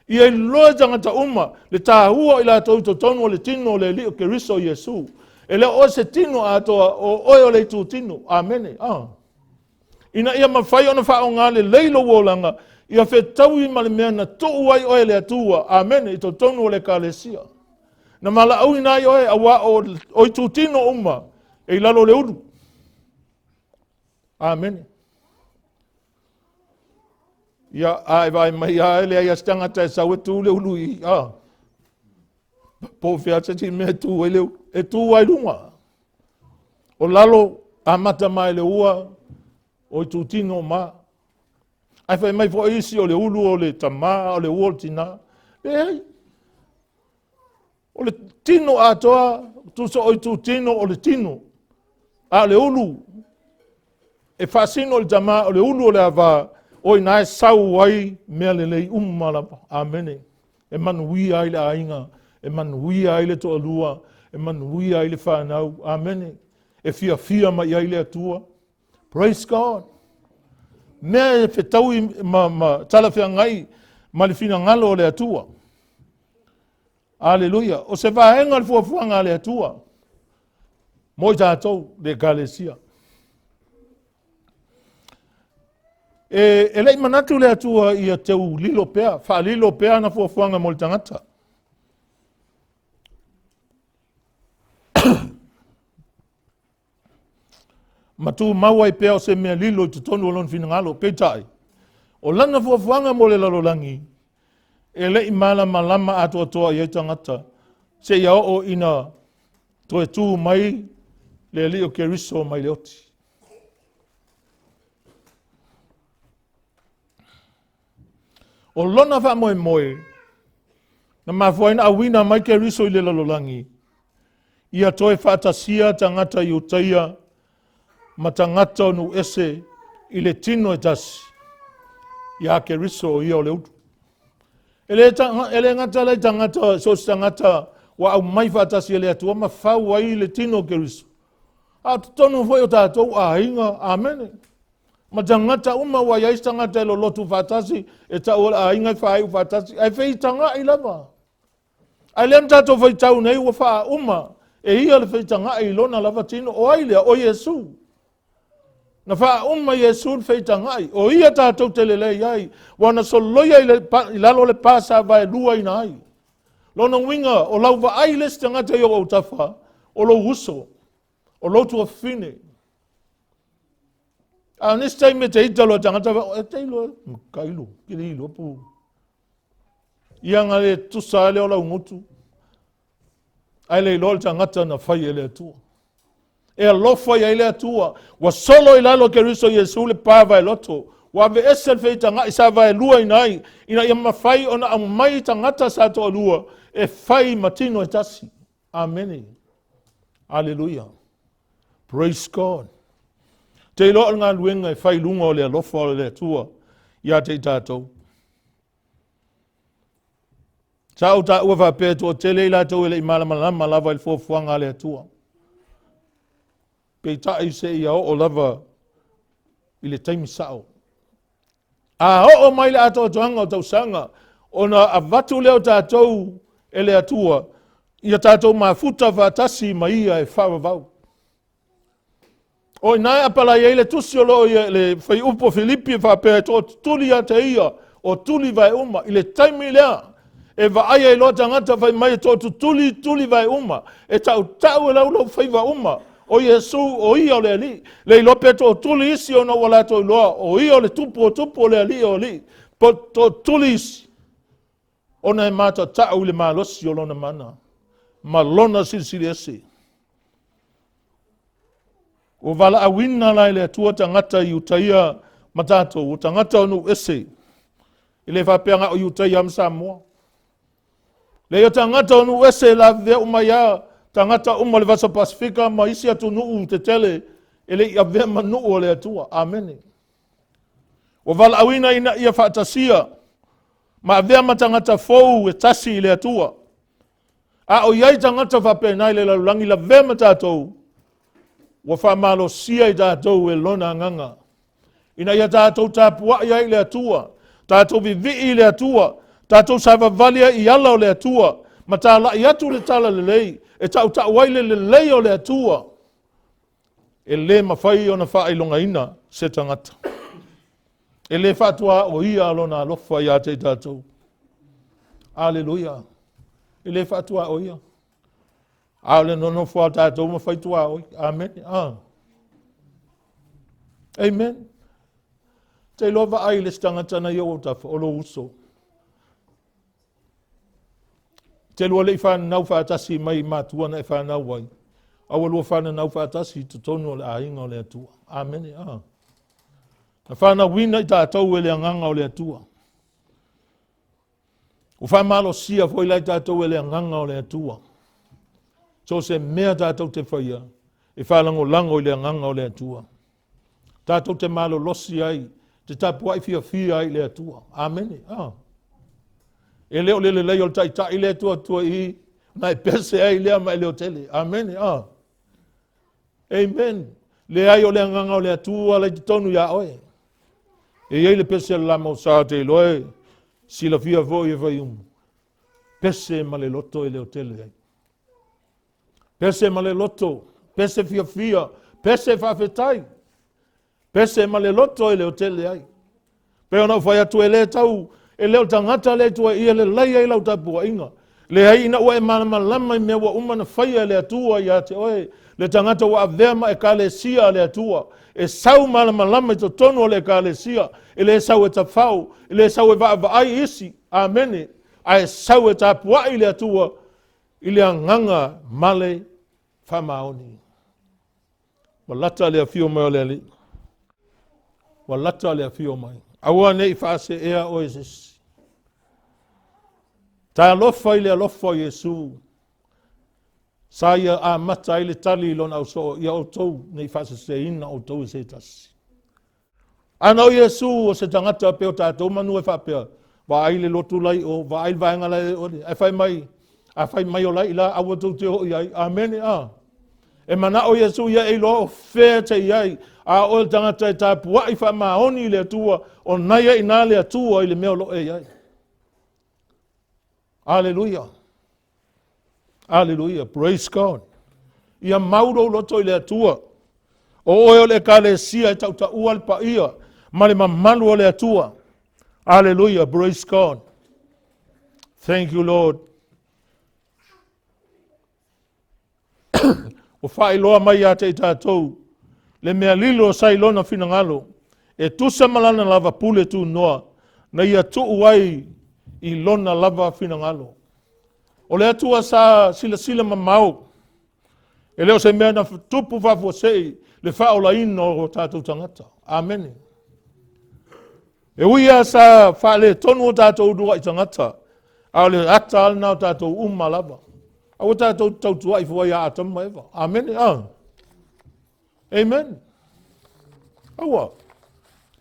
Ia iloa e tagata uma le taua o i latou i totonu o le tino o le Alii o Keriso Iesu. E le o oe se tino atoa, o oe o le itutino. Amene. Ah. Ina ia mafai ona faaaoga lelei lou olaga, ia fetaui ma le mea na tuu ai oe e le Atua, amene, i totonu o le Ekalesia. Na valaauina ai oe, auā o itutino uma e i lalo o le ulu. Amene. Ia, a e vaai mai lava, e leai lava se tagata e sau e tu le ulu i, a. Po o fea se isi mea e tu ai le ulu. E tu ai luga. O lalo, amata mai le ua, o itutino ma. Ae fai mai foi isi o le ulu o le tamā, o le ua o le tinā. Leai. O le tino atoa, tusa o itutino o le tino. A o le ulu, e faasino i le tamā, o le ulu o le avā, o i ina e sau ai mea lelei uma lava. Amene. E manuia ai le aiga, e manuia ai le toalua, e manuia ai le fanau. Amene. E fiafia mai ai le Atua. Praise God. Mea e fetaui ma talafeagai ma le finagalo o le Atua. Aleluia. O se vaega o le fuafuaga a le Atua mo i tatou le Ekalesia. E le i manatu le Atua ia teu lilo pea, faalilo pea ana fuafuaga mo le tagata. Ma tumau ai pea o se mea lilo i totonu o lona finagalo. Peitai, o lana fuafuaga mo le lalolagi, e le i malamalama atoatoa i ai tagata, seia oo ina toe tu mai le Alii o Keriso mai le oti. O lona faamoemoe, na mafua ai ona auina mai Keriso i le lalolagi, ia toe faatasia tagata Iutaia ma tagata o nuu ese i le tino e tasi, ia Keriso o ia o le ulu. E le, e le gata la i tagata, so o se tagata ua aumai faatasi e le Atua ma fau ai le tino o Keriso. A o totonu foi o tatou aiga, amene. Ma tagata uma ua i ai se tagata e lolotu faatasi, e tau o le aiga e faaiu faatasi, ae feitagai lava. Ae lea na tatou faitau nei ua faauma e ia le feitagai i lona lava tino. O ai lea? O Iesu. Na faauma Iesu le feitagai. O ia tatou te lelei ai. Ua na soloia i lalo o le pa sa vaeluaina ai. Lona uiga, o lau vaai i le isi tagata i ou autafa, o lou uso, o lou tuafafine. A o nisi taimi e te ita loa tagata, e te iloa, ka ilo, ke le iloa pu. Ia nga le tusa ale o lau gutu. Ae le iloa le tagata na fai e le Atua. E alofa i ai le Atua. Ua solo i lalo Keriso Iesu le pa vaeloto. Ua aveese le feitaga'i sa vaeluaina ai, ina ia mafai ona aumai tagata sa toalua e fai ma tino e tasi. Amene. Aleluia. Praise God. Te iloa o le galuega e fai i luga o le alofa o le Atua ia te i tatou. Sa ou taua faapea e toatele i latou e le i malamalama lava i le fuafuaga a le Atua. Peitai seia oo lava i le taimi sao. A oo mai le atoatoaga o tausaga, ona avatu lea o tatou e le Atua, ia tatou mafuta faatasi ma ia e faavavau. O i ina e apalai ai le tusi o lo o i le fuaiupu o Filipi e faapea e toatutuli ia te ia o tuli vae uma. I le taimi lea e vaai ai loa tagata fai mai e toatutuli tuli vae uma, e tautau e lau lou faiva uma, o Iesu o ia o le Alii. Le iloa pe toatuli isi ona ua latou iloa o ia o le tupu o tupu o le Alii o alii, po toatuli isi ona e matatau i le malosi o lona mana ma lona silisili ese. Ua valaauina la e le Atua tagata i Iutaia ma tatou, o tagata o nuu ese. E le faapea na o Iutaia ma Samoa. Leai o tagata o nuu ese e lavevea uma ai lava tagata uma o le Vasa Pasefika ma isi atunuu tetele e le i avea ma nuu o le Atua. Amene. Ua valaauina ina ia faatasia ma avea ma tagata fou e tasi i le Atua. A o i ai tagata faapena i le lalolagi lavea ma tatou, ua faamalosia i tatou e lona agaga, ina ia tatou tapuai ai i le Atua, tatou vivii i le Atua, tatou savavali ai i ala o le Atua, ma talai atu le tala lelei, e tautau ai le lelei o le Atua, e le mafai ona faailogaina se tagata. E le faatuaoia lona alofa ia te i tatou. Aleluia. E le faatuaoia. A o le nonofo a tatou ma fai tuaoi. Amene. Ah. Amen. Te iloa vaai i le isi tagata na i ou autafa, o lou uso. Te lua le i fananau faatasi mai i matua na e fanau ai, a ua lua fananau faatasi i totonu o le aiga o le Atua. Amene. Ah. Na fanauina i tatou e le agaga o le Atua. Ua faamalosia foi la i tatou e le agaga o le Atua. So se mea tatou te faia, e faalagolago i le agaga o le Atua. Tatou te malolosi ai, te tapuai fiafia ai i le Atua. Amene. Ah. E le o le lelei o le taitai le Atua tua i, na e pese ai lea ma e leotele. Amene. Ah. Amen. Leai o le agaga o le Atua la i totonu iā oe. E i ai le pese a le lama o sa te iloa e silafia foi e fai uma. Pese ma le loto e leotele ai. Pese ma le loto, pese fiafia, pese faafetai. Pese ma le loto e leotele ai. Pei ona ou fai atu e le tau, e le o le tagata lea i tua i e lelei ai lau tapuaiga. Leai ina ua e malamalama i mea ua uma na faia e le Atua ia te oe, le tagata ua avea ma ekalesia a le Atua, e sau malamalama i totonu o le ekalesia, e le sau e tafao, e le sau e vaavaai isi, amene, ae sau e tapuai i le Atua i le agaga ma le faamaoni. Ua lata le afio mai o le Alii. Ua lata le afio mai. Aua ne i faaseea oe e se isi. Talofa i le alofa o Iesu. Sa ia amata ai le tali i lona ausoo, ia outou ne i faaseseina outou e se tasi. Ana o Iesu o se tagata pe o tatou manu e faapea, vaai le lotu la i o, vaai le vaega la i o, ae fai mai, a fai mai o la i la, aua tou te oo i ai. Amene, a. E manao Iesu ia e iloa o fea te i ai, a o le tagata e tapuai faamaoni i le Atua, o nai ai ina le Atua i le mea o lo o e i ai. Aleluia. Aleluia. Praise God. Ia mau lou loto i le Atua. O oe o le ekalesia e tautaua le paia ma le mamalu o le Atua. Aleluia. Praise God. Thank you, Lord. Ua faailoa mai ia te i tatou le mea lilo sa i lona finagalo. E tusa ma lana lava pule tunoa na ia tuu ai i lona lava finagalo. O le Atua sa silasila mamao, e le o se mea na tupu faafuasei le faaolaina o tatou tagata. Amene. E ui lava sa faaletonu o tatou uluai tagata, a o le ata lava lena o tatou uma lava. Aua tatou te tautuai fua ia Atama ma Eva. Amene. Ah. Amen. Aua.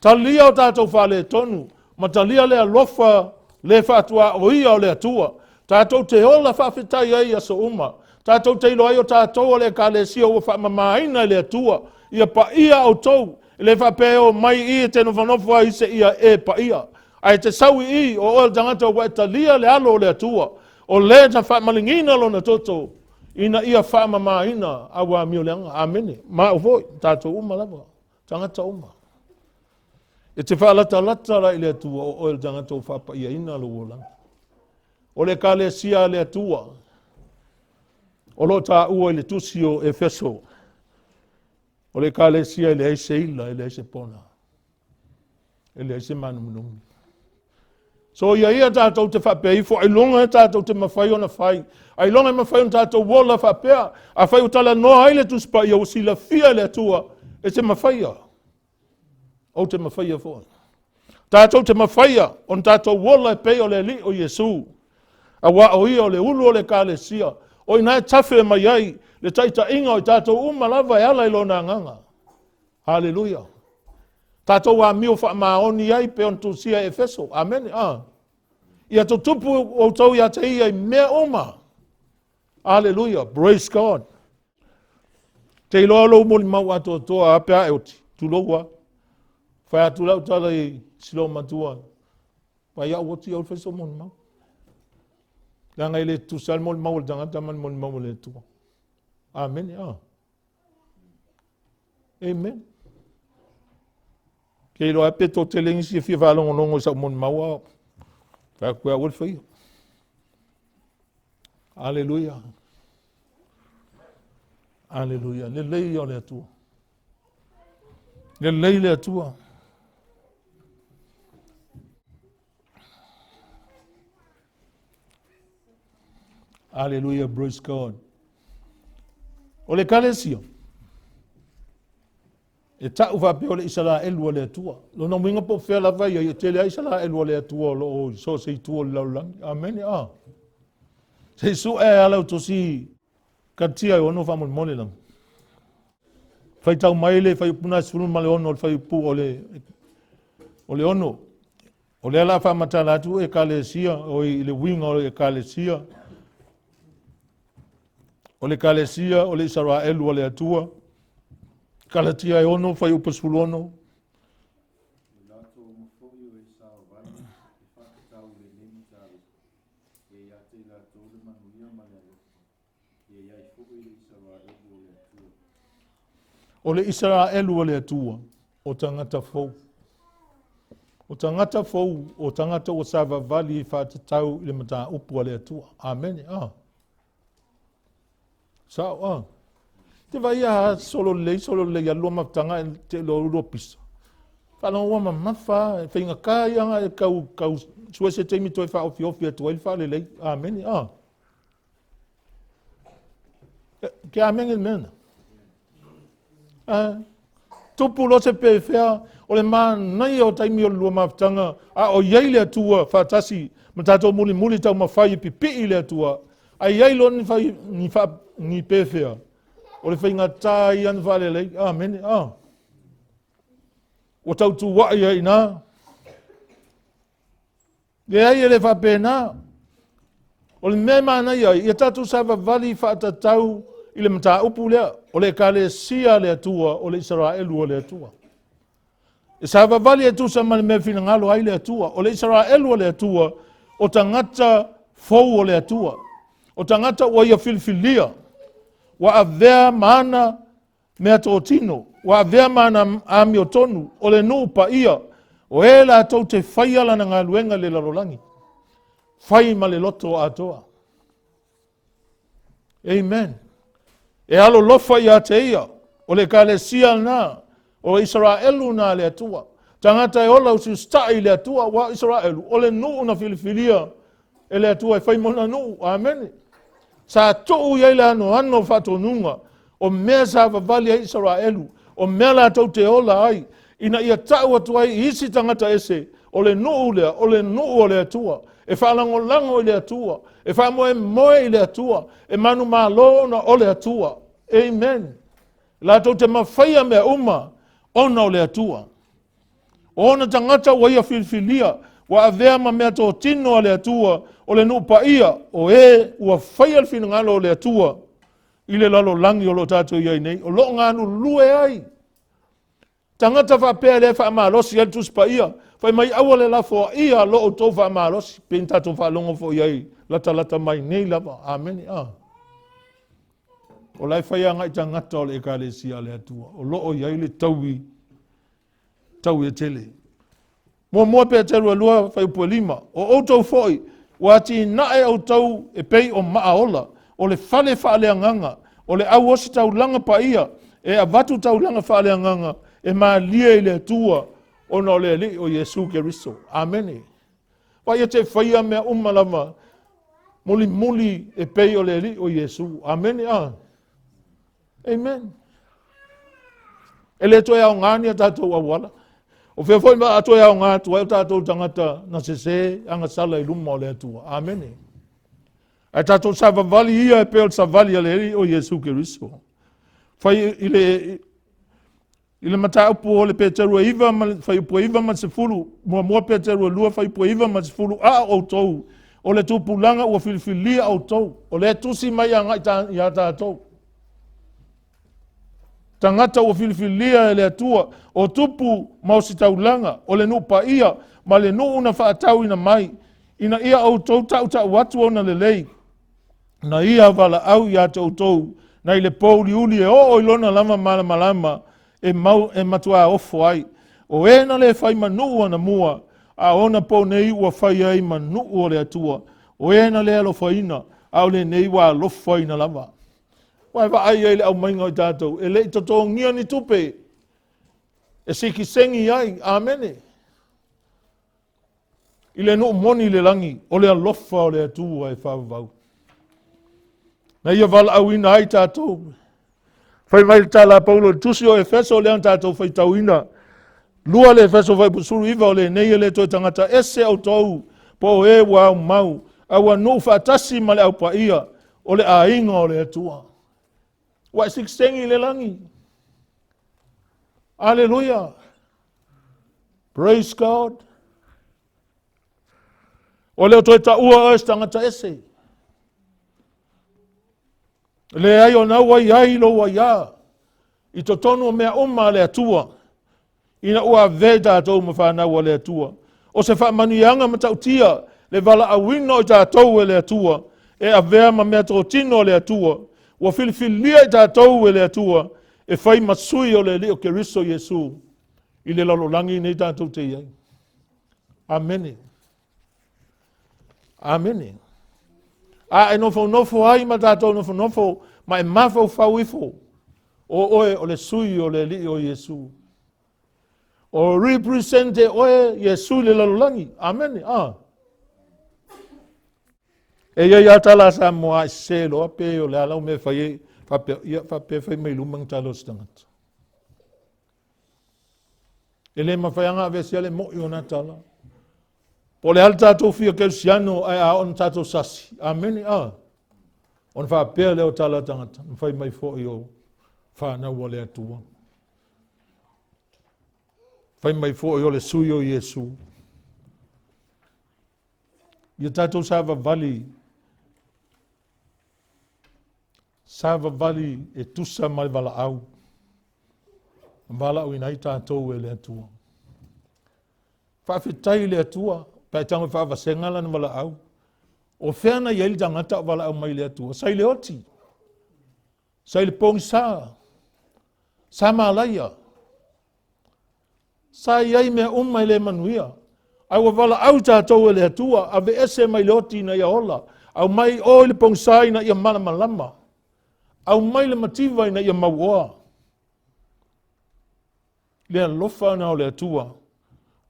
Talia o tatou faaletonu ma talia le alofa le faatuaoia o le Atua. Tatou te ola faafetai ai i aso uma. Tatou te iloa ai o tatou o le ekalesia ua faamamaina e le Atua. Ia paia outou. E le faapea e o mai i e te nofonofo ai seia e paia. Ae te sau i i, o oe o le tagata ua e talia le alo o le Atua. O le na faamaligina lona toto ina ia faamamaina au amioleaga. Amene. Ma au foi, tatou uma lava, tagata uma. E te faalatalata la i le Atua o oe le tagata ua faapaiaina lou olaga. O le ekalesia a le Atua o lo o taua i le tusi o Efeso, o le ekalesia e leai se ila, e leai se pona. E leai se mānuminumi. So ia ia tatou te faapea ifo, ailoga e tatou te mafai ona fai, ailoga e mafai ona tatou ola faapea, afai ua talanoa ai le Tusi Paia ua silafia e le Atua, e te mafaia. Ou te mafaia foi. Tatou te mafaia ona tatou ola e pei o le Alii o Iesu. Aua o ia o le ulu o le Ekalesia, o ina e tafe mai ai le taitaiga o i tatou uma lava e ala i lona agaga. Haleluia. Tatou amio faamaoni ai pe ona tusia e Efeso. Amene. Ah. Ia tutupu outou ia te ia i mea uma. Haleluia. Praise God. Te iloa lou molimau atoatoa a pe a e oti. Tulou a. Fai atu lau tala i si loomatua. Vai au oti au fai so molimau. Leaga e le tutusa le molimau o le tagata ma le molimau o le Atua. Amene. Ah. Amen. Ke iloa pe to tele nisi e fia faalogologo i sau molimau a fai atu au le faia. Aleluia. Aleluia. Lelei ia o le Atua. Lelei le Atua. Aleluia, praise God. O le ekalesia, e ta'u faapea o le Isaraelu a le Atua. Lona uiga po o fea lava ia, e tele ai Isaraelu a le Atua o lo o i so o se itu o le lalolagi. Amene, a. Se i su'e a lau tusi Kalatia e ono faamolemole lava. Faitau mai le fuaiupu na 16 o le fuaiupu o le o le ono. O lea la faamatala atu ekalesia, o i le uiga o le ekalesia. O le ekalesia o le Isaraelu a le Atua. Kalatia e ono, fuaiupu 16. O le Isaraelu o le Atua, o tagata fou. O tagata fou, o tagata ua savavali faatatau i le mataupu a le Atua. Amene. Ah. Sao, ah. Te vai a solo lelei, solo lelei alu lua mafutaga e te iloa lua pisa. Faalogo ua mamafa, e faigata ia ona e tau, tau sue se taimi toe faaofiofi atu ai le faalelei. Amene, ah. Ke amene le mea lena. Ah. Tupu loa se pefea, o le manaia o taimi o le lua mafutaga, a o i ai le Atua faatasi ma tatou mulimuli taumafai e pipii i le Atua, a i ai loa ni, fai, ni, fa, ni pefea, o le faigata ia na faalelei. Amene. Ah. Ua tautua'i ai i ina. Leai, e le faapena. O le mea e manaia ai, ia tatou savavali faatatau i le mataupu lea, o le ekalesia a le Atua, o le Isaraelu a le Atua. E savavali e tusa ma le mea finagalo ai le Atua. O le Isaraelu a le Atua, o tagata fou o le Atua. O tagata ua ia filifilia, ua avea ma ana meatotino, ua avea ma ana amiotonu, o le nuu paia, o e latou te faia lana galuega i le lalolagi, fai ma le loto atoa. Amen. E alolofa ia te ia, o le ekalesia lena, o Isaraelu na le Atua. Tagata e ola usiusitai i le Atua, aua o Isaraelu, o le nuu na filifilia e le Atua e fai ma ona nuu. Amene. Sa tuu i ai le anoano o faatonuga, o mea sa vavali ai Isaraelu, o mea latou te ola ai, ina ia tau atu ai i isi tagata ese, o le nuu lea, o le nuu o le Atua, e faalagolago i le Atua, e faamoemoe i le Atua, e manumalo ona o le Atua. Amen. Latou te mafaia mea uma ona o le Atua. O ona tagata ua ia filifilia, ua avea ma mea totino a le Atua, o le nuu paia, o e ua faia le finagalo o le Atua i le lalolagi o lo o tatou i ai nei, o lo o galulue ai. Tagata faapea lea e faamalosi ai le Tusi Paia, fai mai aua le lafoaia lo outou faamalosi, pei na tatou faalogo foi i ai latalata mai nei lava. Amene. Ah. O la e fai agai tagata o le ekalesia a le Atua, o lo o i ai le taui, taui e tele. Muamua Peteru e 2 fuaiupu e 5. O outou foi, ua atinae outou e pei o maaola, o le fale faaleagaga, o le au ositaulaga paia, e avatu taulaga faaleagaga, e malie i le Atua, ona o le Alii o Iesu Keriso. Amene. Vaai e te faia mea uma lava, mulimuli e pei o le Alii o Iesu. Amene. Ah. Amen. E le toe aoga ni a tatou auala. O fea foi ma a toe aoga atu ai o tatou tagata na sese agasala i luma o le Atua. Amene. Ae tatou savavali ia e pei o le savali a le Alii o Iesu Keriso. Fai i le I le mataupu o le Peteru e 9 ma le fuaiupu e 9 ma le 10, muamua Peteru e 2 fuaiupu e 9 ma le 10, a o outou, o le tupulaga ua filifilia outou, o lea e tusi mai agai iā tatou. Tagata ua filifilia e le Atua, o tupu ma ositaulaga, o le nuu paia ma le nuu na faatauina mai, ina ia outou tautau atu ona lelei, na ia valaau ia te outou, nai le pōuliuli e oo i lona lava malamalama e mau e matuā ofo ai. O e na le fai ma nuu anamua, a o onapō nei ua fai ai ma nuu o le Atua. O e na le alofaina, a o lenei ua alofaina lava. Ua e vaai ai i le aumaiga o i tatou, e le i totogia ni tupe e sikisegi ai. Amene. I le nuu moni i le lagi, o le alofa o le Atua e faavavau. Na ia valaauina ai tatou. Fai mai le tala a Paulo i le tusi o Efeso lea na tatou faitauina. 2 le Efeso fuaiupu 19 o lenei e le toe tagata ese outou po o e ua aumau, a ua nuu faatasi ma le au paia o le aiga o le Atua. Ua e sikisegi i le lagi. Aleluia. Praise God. Ua le o toe taua oe se tagata ese. Leai o na ua i ai lou aiā i totonu o mea uma a le Atua, ina ua avea i tatou ma fanau a le Atua. O se faamanuiaga matautia le valaauina o i tatou e le Atua, e avea ma mea totino a le Atua. Ua filifilia i tatou e le Atua e fai ma sui o le Alii o Keriso Iesu i le lalolagi nei tatou te i ai. Amene. Amene. A e nofonofo ai ma tatou nofonofo ma e mafaufau ifo, o oe o le sui o le Alii o Iesu. O represent e oe Iesu i le lalolagi. Amene. Ah. E i ai lava tala a Samoa a e sese loa pe o le a lau mea e fai ai, faapea, ia faapea fai mai luma ni tala o se tagata. E le mafai lava ona aveesea le mo'i o na tala. Po o le a le tatou fia kerisiano ae a oo ina tatou sasi, amene, a. Ona faapea lea o tala a tagata, na fai mai foi o fanau a le Atua. Fai mai foi o le sui o Iesu. Ia tatou savavali, savavali e tusa ma le valaau, na valaauina ai tatou e le Atua. Faafetai i le Atua, pe a tago e faavasega lana valaau. O fea na i ai le tagata o valaau mai i le Atua? Sa i le oti, sa i le pogisa, sa malaia, Sa i ai mea uma e le manuia, ae ua valaau tatou e le Atua, aveese mai le oti ina ia ola, aumai o i le pogisa ina ia malamalama, aumai le mativa ina ia mauoa. Le alofa na o le Atua.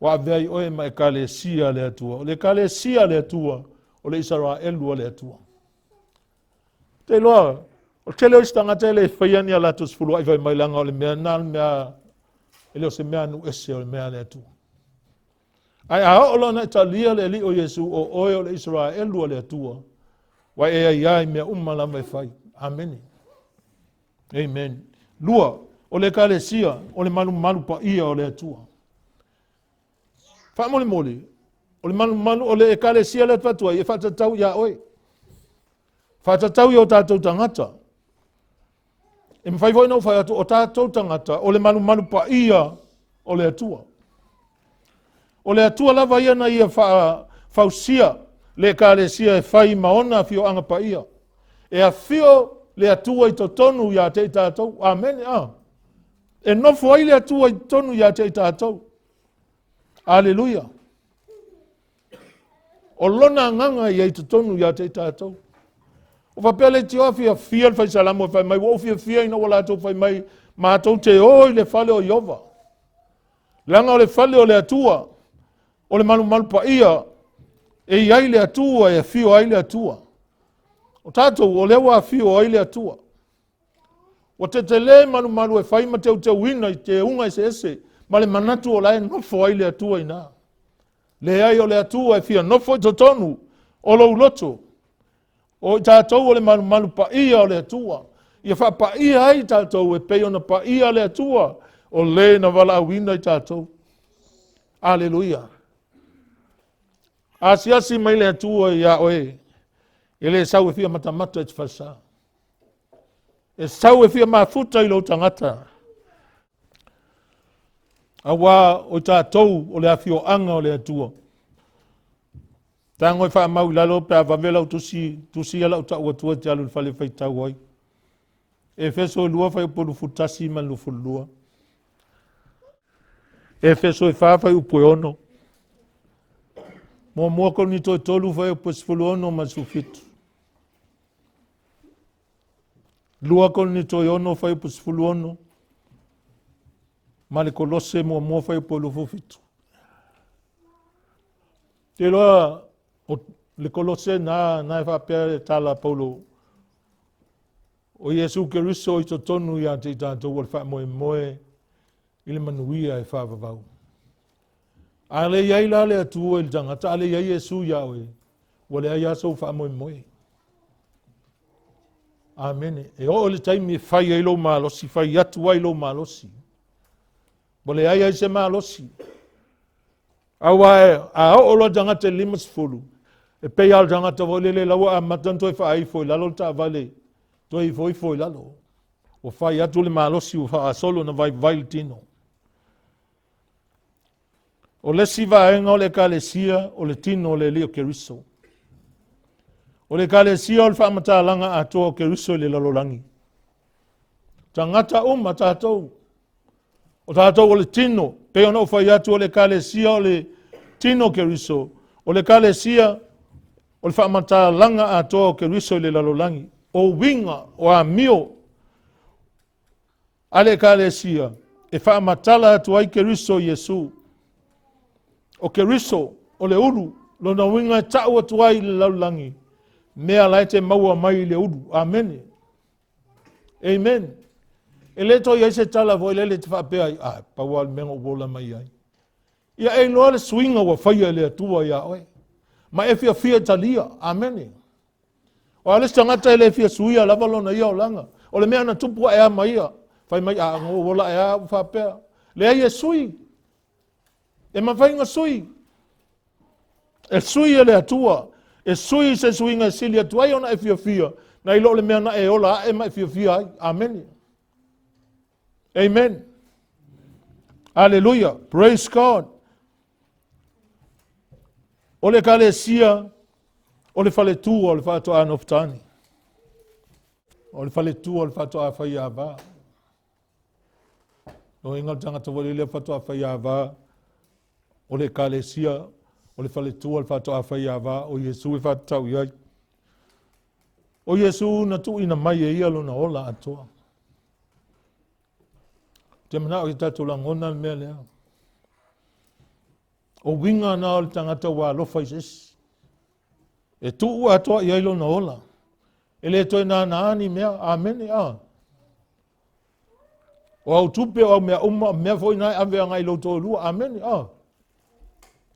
Ua avea ai oe ma Ekalesia a le Atua. O le Ekalesia a le Atua, o le Isaraelu a le Atua. Te iloa, o le tele o isi tagata e le faia ni a latou sefuluai fai mai leaga o le mea na le mea e le o se mea a nuu ese o le mea a le Atua. Ae a oo loa ina e talia le Alii o Iesu, o oe o le Isaraelu a le Atua, ua e aiā i mea uma lava e fai. Amene. Amen. Lua, o le Ekalesia, o le malumalu paia o le Atua. Faamolemole, o le malumalu o le Ekalesia lea fatu ai, e faatatau iā oe. Faatatau i o tatou tagata. E mafai foi ona ou fai atu, o tatou tagata, o le malumalu paia o le Atua. O le Atua lava ia na ia faafausia le Ekalesia e fai ma ona afioaga paia. E afio le Atua i totonu ia te i tatou. Amene. A. E nofo ai le Atua i totonu ia te i tatou. Aleluia. O lona agaga ia i totonu ia te i tatou. O faapea leitioa fiafia le fai salamo e fai mai, ua ou fiafia ina ua latou fai mai, matou te o i le fale o Ieova. Leaga o le fale o le Atua, o le malumalu paia, e i ai le Atua, e afio ai le Atua. O tatou, o lea ua afio ai le Atua. Ua tetele malumalu e fai ma teuteuina i teuga eseese ma le manatu o la e nofo ai le Atua i ina. Leai, o le Atua e fia nofo i totonu o lou loto. O i tatou o le malumalu paia o le Atua. Ia faapaia ai i tatou e pei ona paia le Atua o le na valaauina i tatou. Aleluia. Asiasi mai le Atua iā oe, e le sau e fia matamata i te falesa. E sau e fia mafuta i lou tagata. Auā o i tatou o le afioaga o le Atua. Tago e faamau i lalo pe a vave lau tusi, tusi ia lau tau atua e te alu i le fale e faitau ai. Efeso e 2 fuaiupu 21 ma le 22. Efeso e 4 fuaiupu e 6. Muamua Korinito e 3 fuaiupu e 16 ma le 17. 2 Korinito e 6 fuaiupu 16 ma le Kolose muamua fuaiupu 27. Te iloa o le Kolose na, na e faapea le tala a Paulo, o Iesu Keriso i totonu ia te i tatou o le faamoemoe i le manuia e faavavau. A le i ai la le Atua i le tagata, a le i ai Iesu iā oe, ua leai lava sou faamoemoe. Amene. E oo i le taimi e fai ai lou malosi, fai atu ai lou malosi. Ua leai ai se malosi. Aua a oo loa le tagata i le 50, e pei lava o le tagata foi lele la ua amata ona toe faaifo i lalo le taavale, toe ifoifo i lalo. Ua fai atu le malosi ua faagasolo ona vaivai le tino. O le isi vaega o le Ekalesia o le tino o le Alii o Keriso. O le Ekalesia o le faamatalaga atoa o Keriso i le lalolagi. Tagata uma tatou. O tatou o le tino, pei ona ou fai atu o le Ekalesia o le tino o Keriso, o le Ekalesia o le faamatalaga atoa o Keriso i le lalolagi. O uiga, o amio a le Ekalesia e faamatala atu ai Keriso Iesu. O Keriso o le ulu, lona uiga e tau atu ai i le lalolagi mea la e te maua mai i le ulu. Amene. Amen. E le toe i ai se tala foi lele e te faapea ai, ah, pau lava le mea na ou ola mai ai. Ia e iloa le suiga ua faia e le Atua iā oe. Ma e fiafia e talia. Amene. O a le isi tagata e le fia suia lava lona ia olaga. O le mea na tupu ae a ma ia. Fai mai, a, na ou ola ae a, ua faapea. Leai e sui. E mafai ona sui. E sui e le Atua. E sui se suiga e sili atu ai ona e fiafia, nai lo le mea na e ola ae ma e fiafia ai. Amene. Amen. Hallelujah. Praise God. O le Ekalesia, o le faletua o le faatoa nofotane. O le faletua o le faatoa faiava. Loiga o le tagata foi lele faatoa faiava o le Ekalesia, o le faletua o le faatoa faiava o Iesu e faatatau i ai. O Iesu na tuuina mai e ia lona ola atoa. Te manao i tatou lagona le mea lea. O uiga na o le tagata ua alofa i se isi. E tuu atoa i ai lona ola. E le toe nānā ni mea. Amene. A. O au tupe, o au mea uma, mea foi na e ave agai i lou toalua. Amene. A.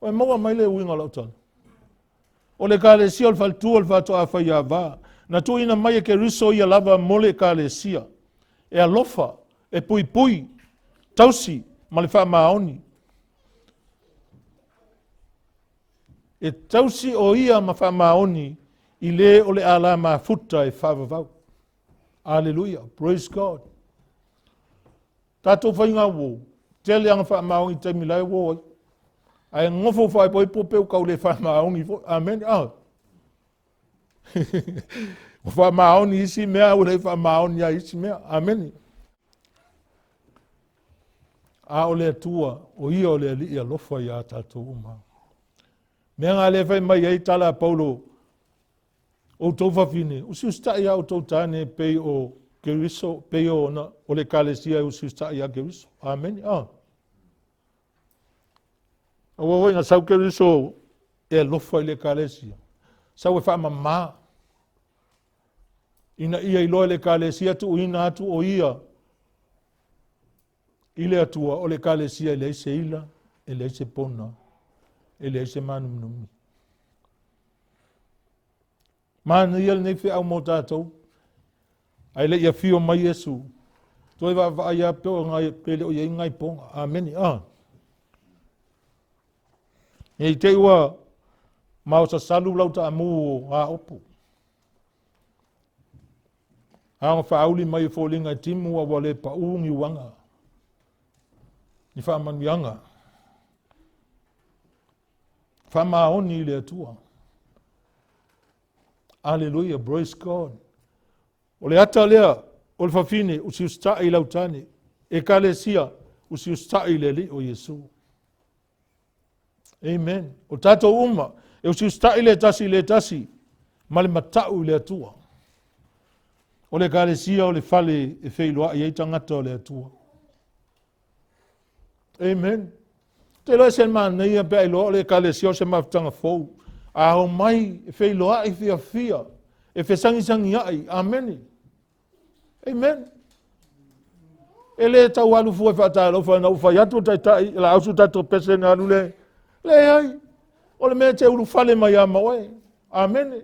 Ua e maua mai le uiga o lau tala. O le Ekalesia o le faletua o le faatoa faiava, na tuuina mai e Keriso ia lava mo le Ekalesia, e alofa, e puipui, tausi ma le faamaoni. E tausi o ia ma faamaoni i le o le ala mafuta e faavavau. Aleluia. Praise God. Tatou faiga uo, tele aga faamaoni taimi la e uo ai. Ae gofo faaipoipo pe ua tau le faamaoni foi. Amene. Ah. Ua faamaoni isi mea, ua le faamaoni ai isi mea. Amene. A o le Atua, o ia o le Alii alofa iā tatou uma. Mea nga le fai mai ai tala a Paulo, outou fafine, usiusitaʻi iā outou tane pei o Keriso, pei o, na, o le Ekalesia e usiusitaʻi iā Keriso. Amene. Ah. Aua foi na sau Keriso e alofa i le Ekalesia. Sau e faamamā. Ina ia iloa e le Ekalesia tuuina atu o ia i le Atua, o le Ekalesia e leai se ila, e leai se pona, e leai se mānuminumi. Manaia lenei feau mo tatou. Ae le i afio mai Iesu, toe vaavaai lava pe o ngai, pe le o i ai ngai poga. Amene. Ah. Nei te i ua maosasalu lau taamu o aopo. A ona faauli mai e foliga e timu a ua le paū ni uaga, ni faamanuiaga. Faamaoni i le Atua. Aleluia, praise God. O le ata lea o le fafine, usiusitaʻi i lau tane. Ekalesia, usiusitaʻi i le Alii o Iesu. Amen. O tatou uma, e usiusitaʻi le tasi i le tasi, ma le mataʻu i le Atua. O le Ekalesia o le fale e feiloaʻi ai tagata o le Atua. Amen. Te iloa e se manaia pe a iloa o le Ekalesia o se mafutaga fou. A omai e feiloaʻi fiafia, e fesagisagiaʻi. Amene. Amen. E le tau alu fua e faatalofa ina ua fai atu le taitai, la ausu tatou pese na alu le. Leai. O le mea e te ulufale mai ia ma oe. Amene.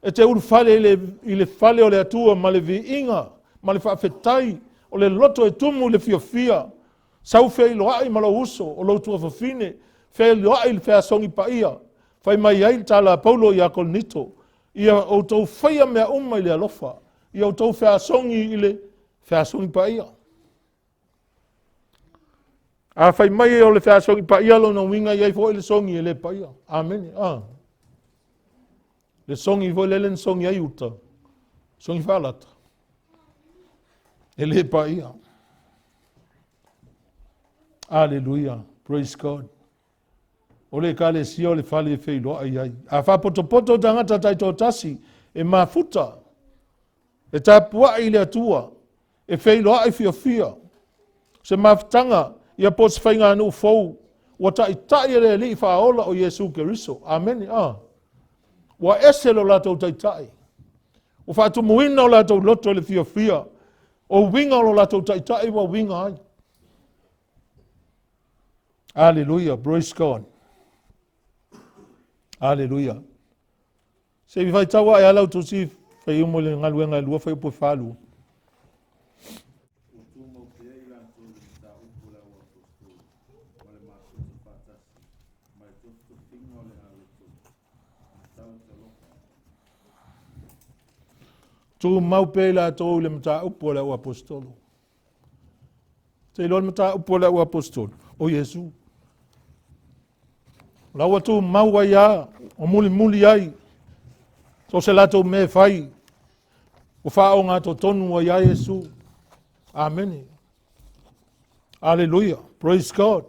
E te ulufale i le, i le fale o le Atua ma le viiga, ma le faafetai, o le loto e tumu i le fiafia. Sau feiloai ma lou uso, o lou tuafafine, feiloai i le feasogi paia. Fai mai ai le tala a Paulo iā Korinito, ia outou faia mea uma i le alofa, ia outou feasogi i le feasogi paia. A fai mai o le feasogi paia lona uiga i ai foi le sogi e le paia. Amene. Ah. Le sogi foi lele na sogi ai uta. Sogi faalata. E le paia. Aleluia. Praise God. O le ekalesia o le fale e feiloai ai. A faapotopoto tagata taitoatasi e mafuta, e tapuai i le Atua, e feiloai fiafia. Se mafutaga ia po o se faiganuu fou ua taitai e le Alii Faaola o Iesu Keriso. Amene. A. Ua ese lo latou taitai. Ua faatumuina o latou loto i le fiafia. O uiga o lo latou taitai ua uiga ai. Aleluia. Praise God. Aleluia. Se i faitau ae ala tusi fai umo le galuega e lua fai upu e falua. Ua tumau pea i latou i le mataupu a le auaposeitolo ma le mafuta faatasi ma le tofitofiga o le aloto ma talatalofa. Tumau pea i latou i le mataupu a le auaposeitolo. Te iloa le mataupu a le auaposeitolo, o Iesu. O la ua tumau ai lava, o mulimuli ai, so o se latou mea e fai, ua faaogatotonu ai lava Iesu. Amene. Aleluia. Praise God.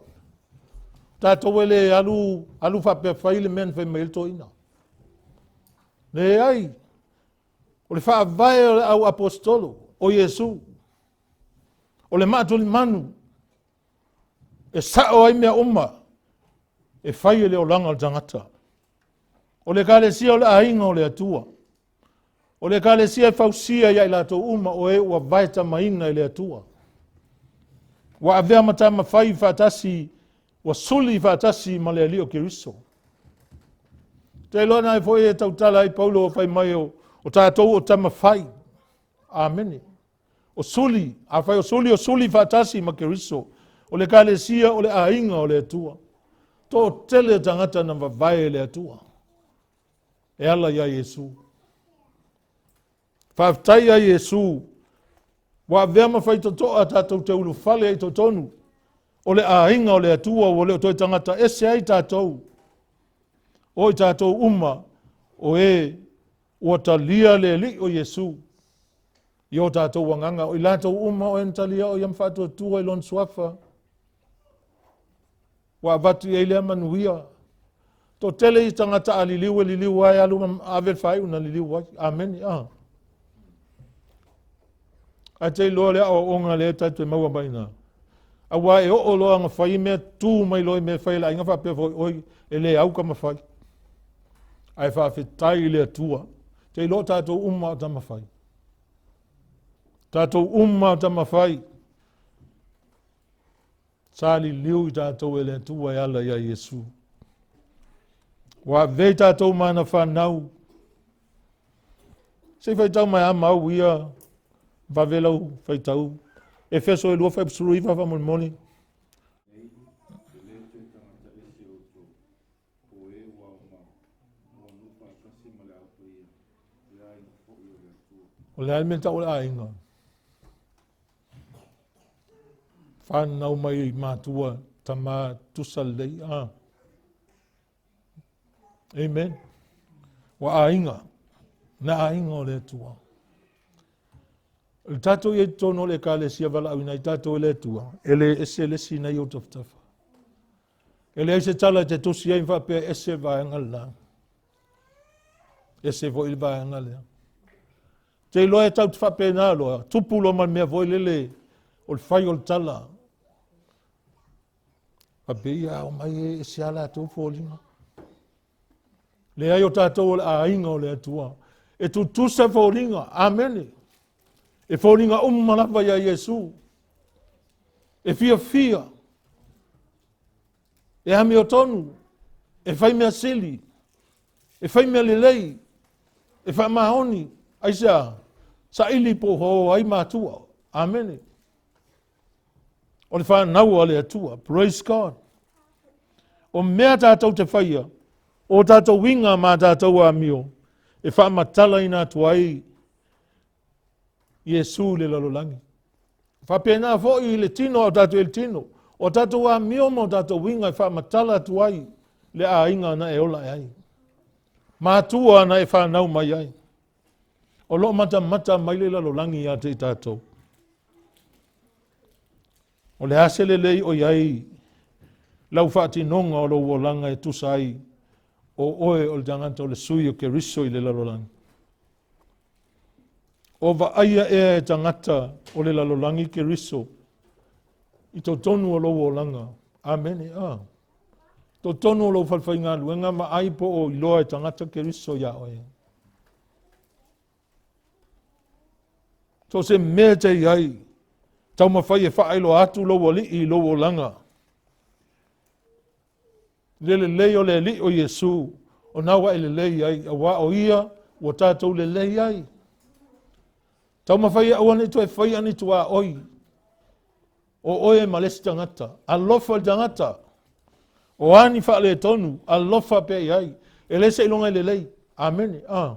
Tatou e le alu, alu faapea fai le mea na fai mai ai le toeaina. Leai. O le faavae o le au aposetolo, o Iesu. O le maatulimanu e sao ai mea uma. e fai e le olaga o le tagata. O le Ekalesia o le aiga o le Atua. O le Ekalesia e fausia ia i latou uma o e ua vaetamaina i le Atua. Ua avea ma tamafai faatasi, ua suli faatasi ma le Alii o Keriso. Te iloa na foi e tautala ai Paulo fai mai o, o tatou o tamafai. Amene. O suli, afai o suli, o suli faatasi ma Keriso. O le Ekalesia o le aiga o le Atua. Toatele tagata na vavae e le Atua. E ala iā Iesu. Faafetai ia Iesu ua avea ma faitotoa tatou te ulufale ai i totonu o le aiga o le Atua ua le o toe tagata ese ai tatou. O i tatou uma o e ua talia le Alii o Iesu i o tatou agaga, o i latou uma o e na talia o ia ma faatuatua i lona suafa, ua avatu i ai lea manuia. Toatele i tagata a liliu e liliu ai, alu ma ave le faaiu na liliu ai. Amene. Ah. Ae te iloa le aoaoga lea tatou te maua mai ina. Aua e oo loa na fai mea tu mai loa i mea fai e le aiga faapea foi oi e le au ka mafai. Ae faafetai i le Atua. Te iloa tatou uma o tamafai. Tatou uma o tamafai. Sa liliu i tatou e le Atua e ala ia Iesu. Ua avea i tatou ma ana fanau. Se i faitau mai a mau ia, vave lau faitau. Efeso e 2 fuainupea 19 faamolemole. Nei, e le toe tagata ese outou, o e ua aumau, ua nuu faatasi ma le Au Paia, le aiga foi o le Atua. O le a le mea tau o le aiga? Fanau mai i matua tama tusa lelei. Ah. Amen. Ua aiga. Na aiga o le Atua. O le tatou i ai totonu o le ekalesia valaauina ai tatou e le Atua, e le ese le isi nei ou tafatafa. E leai se tala e te tusi ai ma faapea ese le vaega lena. Ese foi le vaega lea. Te iloa e tau te faapena loa, tupu loa ma le mea foi lele o le fai o le tala. Faapea ia ao mai e ese a latou foliga. Leai o tatou o le aiga o le Atua. E tutusa foliga. Amene. E foliga uma lava ia Iesu. E fiafia. E amiotonu. E fai mea sili. E fai mea lelei. E faamaoni. Aisea? Saili po o ai matua. Amene. O le fanau a le Atua. Praise God. O mea tatou te faia, o tatou uiga ma tatou amio, e faamatalaina atu ai Iesu i le lalolagi. Faapena foi i le tino a o tatou i le tino. O tatou amio ma o tatou uiga e faamatala atu ai le aiga na e ola e ai. Matua na e fanau mai ai. O lo o matamata mai le lalolagi ia te i tatou. O le a se lelei o i ai lau faatinoga o lou olaga e tusa ai o oe o le tagata o le sui o Keriso i le lalolagi. O vaaia ea e tagata o le lalolagi Keriso i totonu o lou olaga. Amene. Ah. Totonu o lou falefaigaluega vaai po o iloa e tagata Keriso iā oe. So se mea te i ai, taumafai e faailoa atu lou alii i lou olaga. Le lelei o le Alii o Iesu, o na ua e lelei ai, auā o ia ua tatou lelei ai. Taumafai e aua ne i toe faia ni tuaoi, o oe ma le isi tagata. Alofa le tagata. O a ni faaletonu, alofa pea i ai. E le seiloga e lelei. Amene. Ah.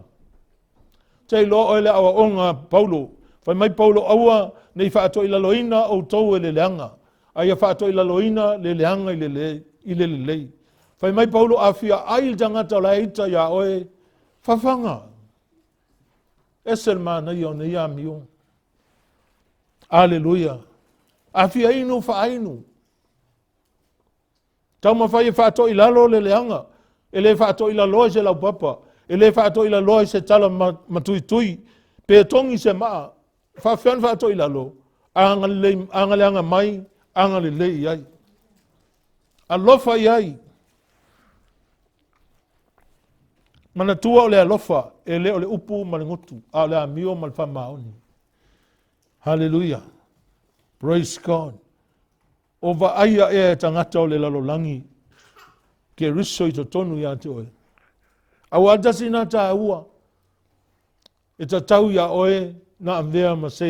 Te iloa oe le aoaoga a Paulo. Fai mai Paulo, aua ne i faatoilaloina outou e le leaga, a ia faatoilaloina le leaga i le, i le lelei. Fai mai Paulo, a fia ai le tagata o la e ita iā oe, fafaga. Ese le manaia o nei amio. Aleluia. A fia inu, faainu. Taumafai e faatoilalo le leaga. E le faatoilaloa i se laupapa. E le faatoilaloa i se tala matuitui. Pe togi se maa. Faafefea ona faatoilalo? Agaleaga mai, agalelei i ai. Alofa i ai. Manatua o le alofa e le o le upu ma le gutu, a o le amio ma le faamaoni. Haleluia. Praise God. O vaaia ea e tagata o le lalolagi Keriso i totonu ia te oe. Auā tasi nā tāua e tatau iā oe na avea ma se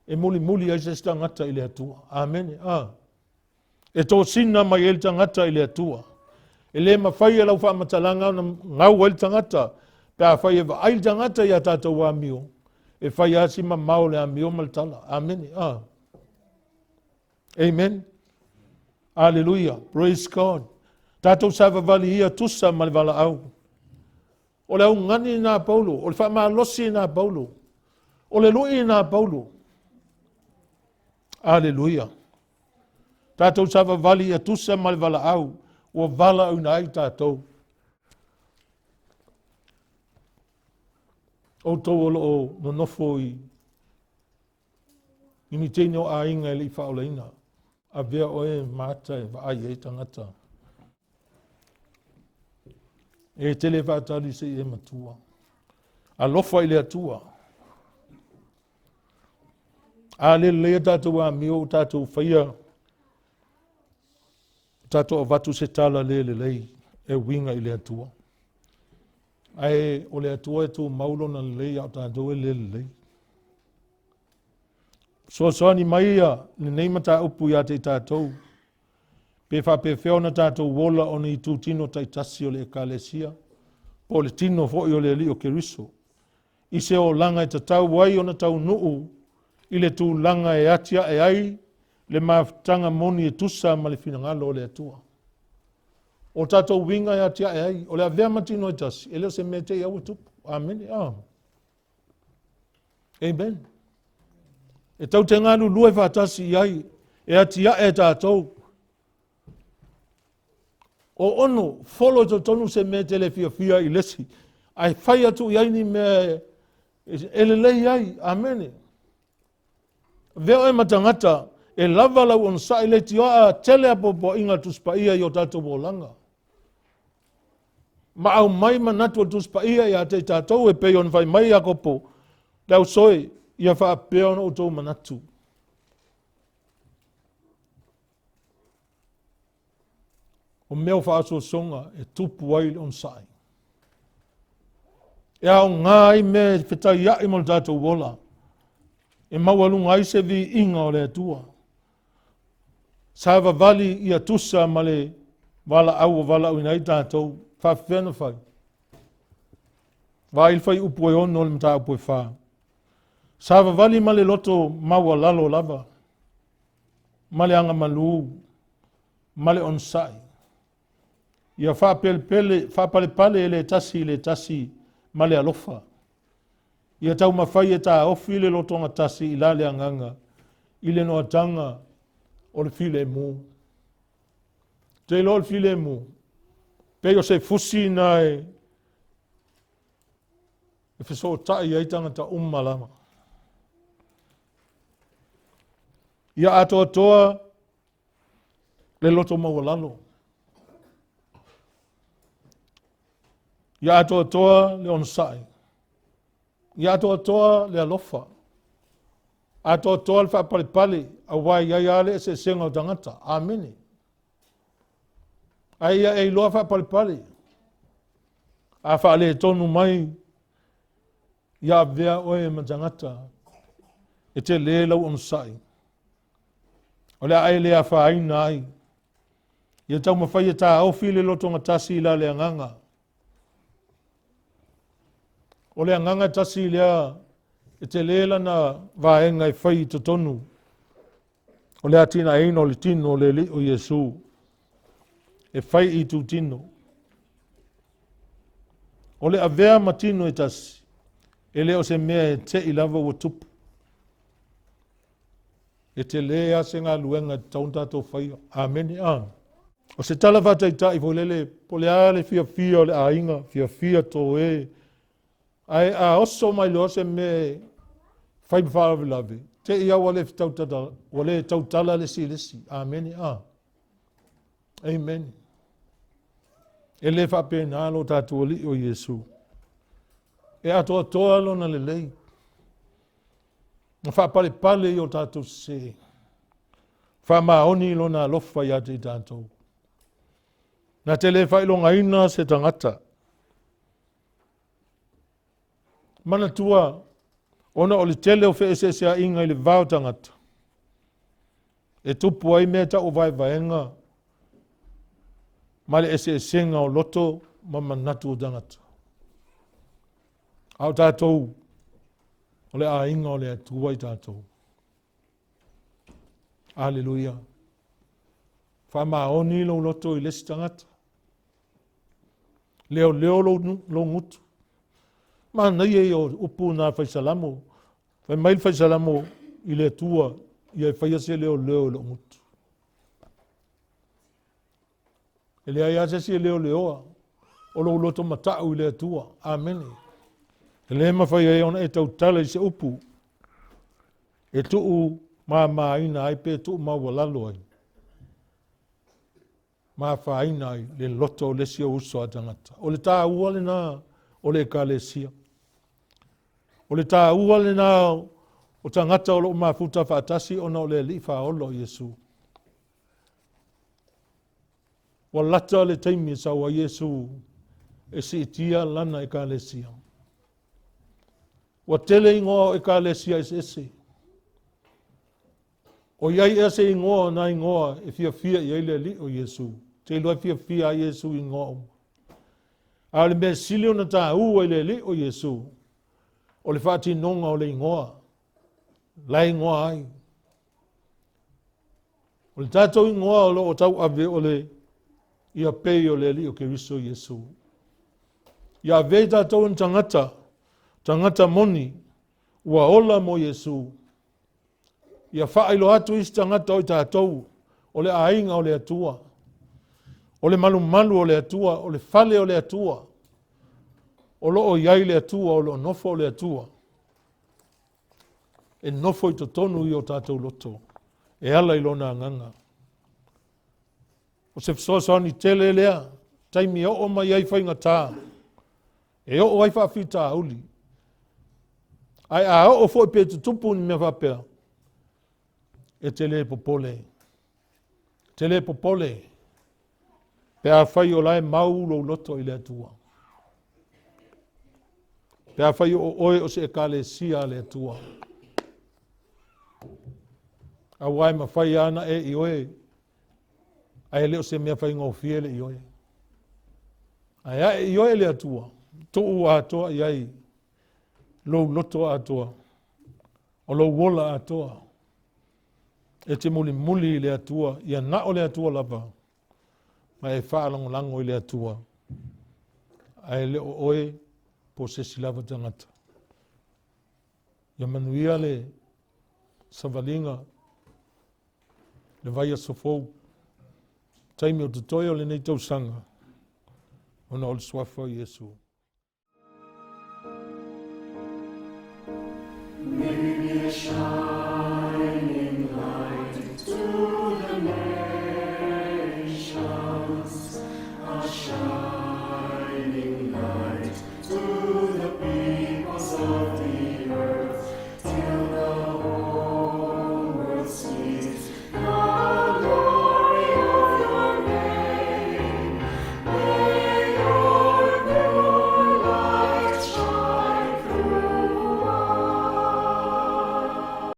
e mulimuli ai se isi tagata i le Atua. Amene. Ah. E tosina mai ai le tagata i le Atua. E le mafai e lau faamatalaga ona gau ai le tagata pe afai e vaai le tagata i a tatou amio, e fai lava si mamao le amio ma le tala. Amene. Ah. Amen. Aleluia. Praise God. Tatou savavali ia tusa ma le valaau. O le augani nā Paulo, o le faamalosi nā Paulo, o le lui nā Paulo. Aleluia. Tatou savavali ia tusa ma le valaau ua valaauina ai tatou. Outou o lo o nonofo i I ni teine o aiga e le i faaolaina, avea oe ma ata e vaai ai tagata. E tele faatali se i e matua. Alofa i le Atua. A le lelei a tatou amio o tatou faia, o tatou avatu se tala le lelei e uiga i le Atua. Ae o le Atua e tumau lona lelei a o tatou e le lelei. Fesoasoani mai ia lenei mataupu ia te i tatou, pe faapefea ona tatou ola o ni itutino taitasi o le Ekalesia, po o le tino foi o le Alii o Keriso, i se olaga e tatau ai ona taunuu i le tulaga e atiae ai le mafutaga moni e tusa ma le finagalo o le Atua. O tatou uiga e atiae ai, o le avea ma tino e tasi, e le o se mea te i aua tupu. Amene. Ah. Amen. E tau te galulue faatasi i ai, e atiae e tatou. O ono, folo i totonu se mea te le fiafia i lesi, ae fai atu i ai ni mea e lelei ai. Amene. Avea oe ma tagata e lava lau onosai leitioa tele apoapoaiga a le Tusi Paia i o tatou olaga. Ma aumai manatu o le Tusi Paia ia te i tatou e pei ona fai mai Iakopo, le ausoe, ia faapea ona outou manatu. O mea o faaosoosoga e tupu ai le onosai. E aoga ai mea e fetaiai ma lo tatou ola, e maualuga ai se viiga o le Atua. Savavali ia tusa ma le valaau ua valaauina ai tatou, faafefea ona fai. Vaai le fuaiupu e 6 o le mataupu e 4. Savavali ma le loto maualalo lava, ma le agamalu, ma le onosai. Ia faapelepele, faapalepale e le tasi i le tasi ma le alofa. Ia taumafai e taofi le lotogatasi i la le agaga i le noataga o le filemu. Te iloa o le filemu, pei o se fusi na e fesootai ai tagata uma lava. Ia atoatoa le loto maualalo. Ia atoatoa le onosai. Ia atoatoa le alofa. Atoatoa le faapalepale, aua e i ai lava le eseesega o tagata. Amene. Ae ia e iloa faapalepale. A faaletonu mai, ia avea oe ma tagata e tele lau onosai. O le a e le afaina ai. Ia taumafai e taofi le lotogatasi i la le agaga. O le agaga tasi lea e tele lana vaega e fai i totonu o le atinaeina o le tino o le Alii o Iesu e fai i itutino. O le avea ma tino e tasi, e le o se mea e te'i lava ua tupu. E tele lava se galuega e tatau ona tatou faia. Amene. A. O se tala faataitai foi lele, po o le a le fiafia o le aiga, fiafia toe, ae a oso mai loa se mea e fai ma faalavelave, te i lava ua le tautala, ua le tautala le isi i le isi. Amene. A. Amen. E le faapena lo tatou Alii o Iesu. E atoatoa lona lelei. Na faapalepale i o tatou sesē. Faamaoni lona alofa ia te i tatou. Na te le faailogaina se tagata. Manatua, ona o le tele o feeseeseaiga i le va o tagata, e tupu ai mea tau o vaevaega ma le eseesega o loto ma manatu o tagata. A o tatou, o le aiga o le Atua i tatou. Aleluia. Faamaoni lou loto i le isi tagata. Leoleo lou, lou gutu. Manaia ia o upu na fai Salamo. Fai mai le fai Salamo i le Atua, ia e faia se leoleo i lou gutu. E leai lava se isi e leoleoa o lou loto matau i le Atua. Amene. E le mafai ai ona e tautala i se upu e tuu mamaina ai pe tuu maualalo ai ma afaina ai le loto o le isi ou uso a tagata. O le taua lena o le Ekalesia. O le taua lena o tagata o lo o mafuta faatasi ona o le Alii Faaola o Iesu. Ua lata le taimi e sau ai Iesu e siitia lana Ekalesia. Ua tele igoa o Ekalesia eseese. O i ai ea se igoa o nā igoa e fiafia i ai le Alii o Iesu. Te iloa e fiafia ai Iesu i igoa uma. A o le mea sili ona tāua i le Alii o Iesu, o le faatinoga o le igoa, la e igoa ai. O le tatou igoa o lo o tauave o le ia pei o le Alii o Keriso Iesu. Ia avea i tatou e ni tagata, tagata moni, ua ola mo Iesu. Ia faailoa atu isi tagata o i tatou, o le aiga o le Atua, o le malumalu o le Atua, o le fale o le Atua, o lo o i ai le Atua, o lo o nofo le Atua. E nofo i totonu i o tatou loto, e ala i lona agaga. O se fesoasoani tele lea, taimi e oo mai ai faigata, e oo ai faafitauli. Ae a oo foi pe tutupu ni mea faapea, e te le popole. Te le popole pe afai o la e mau lou loto i le Atua. Pe afai o oe o se Ekalesia a le Atua. Aua e mafai lava ona e ioe, ae le o se mea faigofie le ioe. Ae ae ioe le Atua, tuu atoa i ai lou loto atoa, o lou ola atoa. E te mulimuli i le Atua, ia na o le Atua lava, ma e faalagolago i le Atua, ae le o oe po o se isi lava tagata. Ia manuia le savaliga le vaiaso fou, taimi o totoe o lenei tausaga, ona o le suafa o Iesu. May we be a shining light to the nations, a shining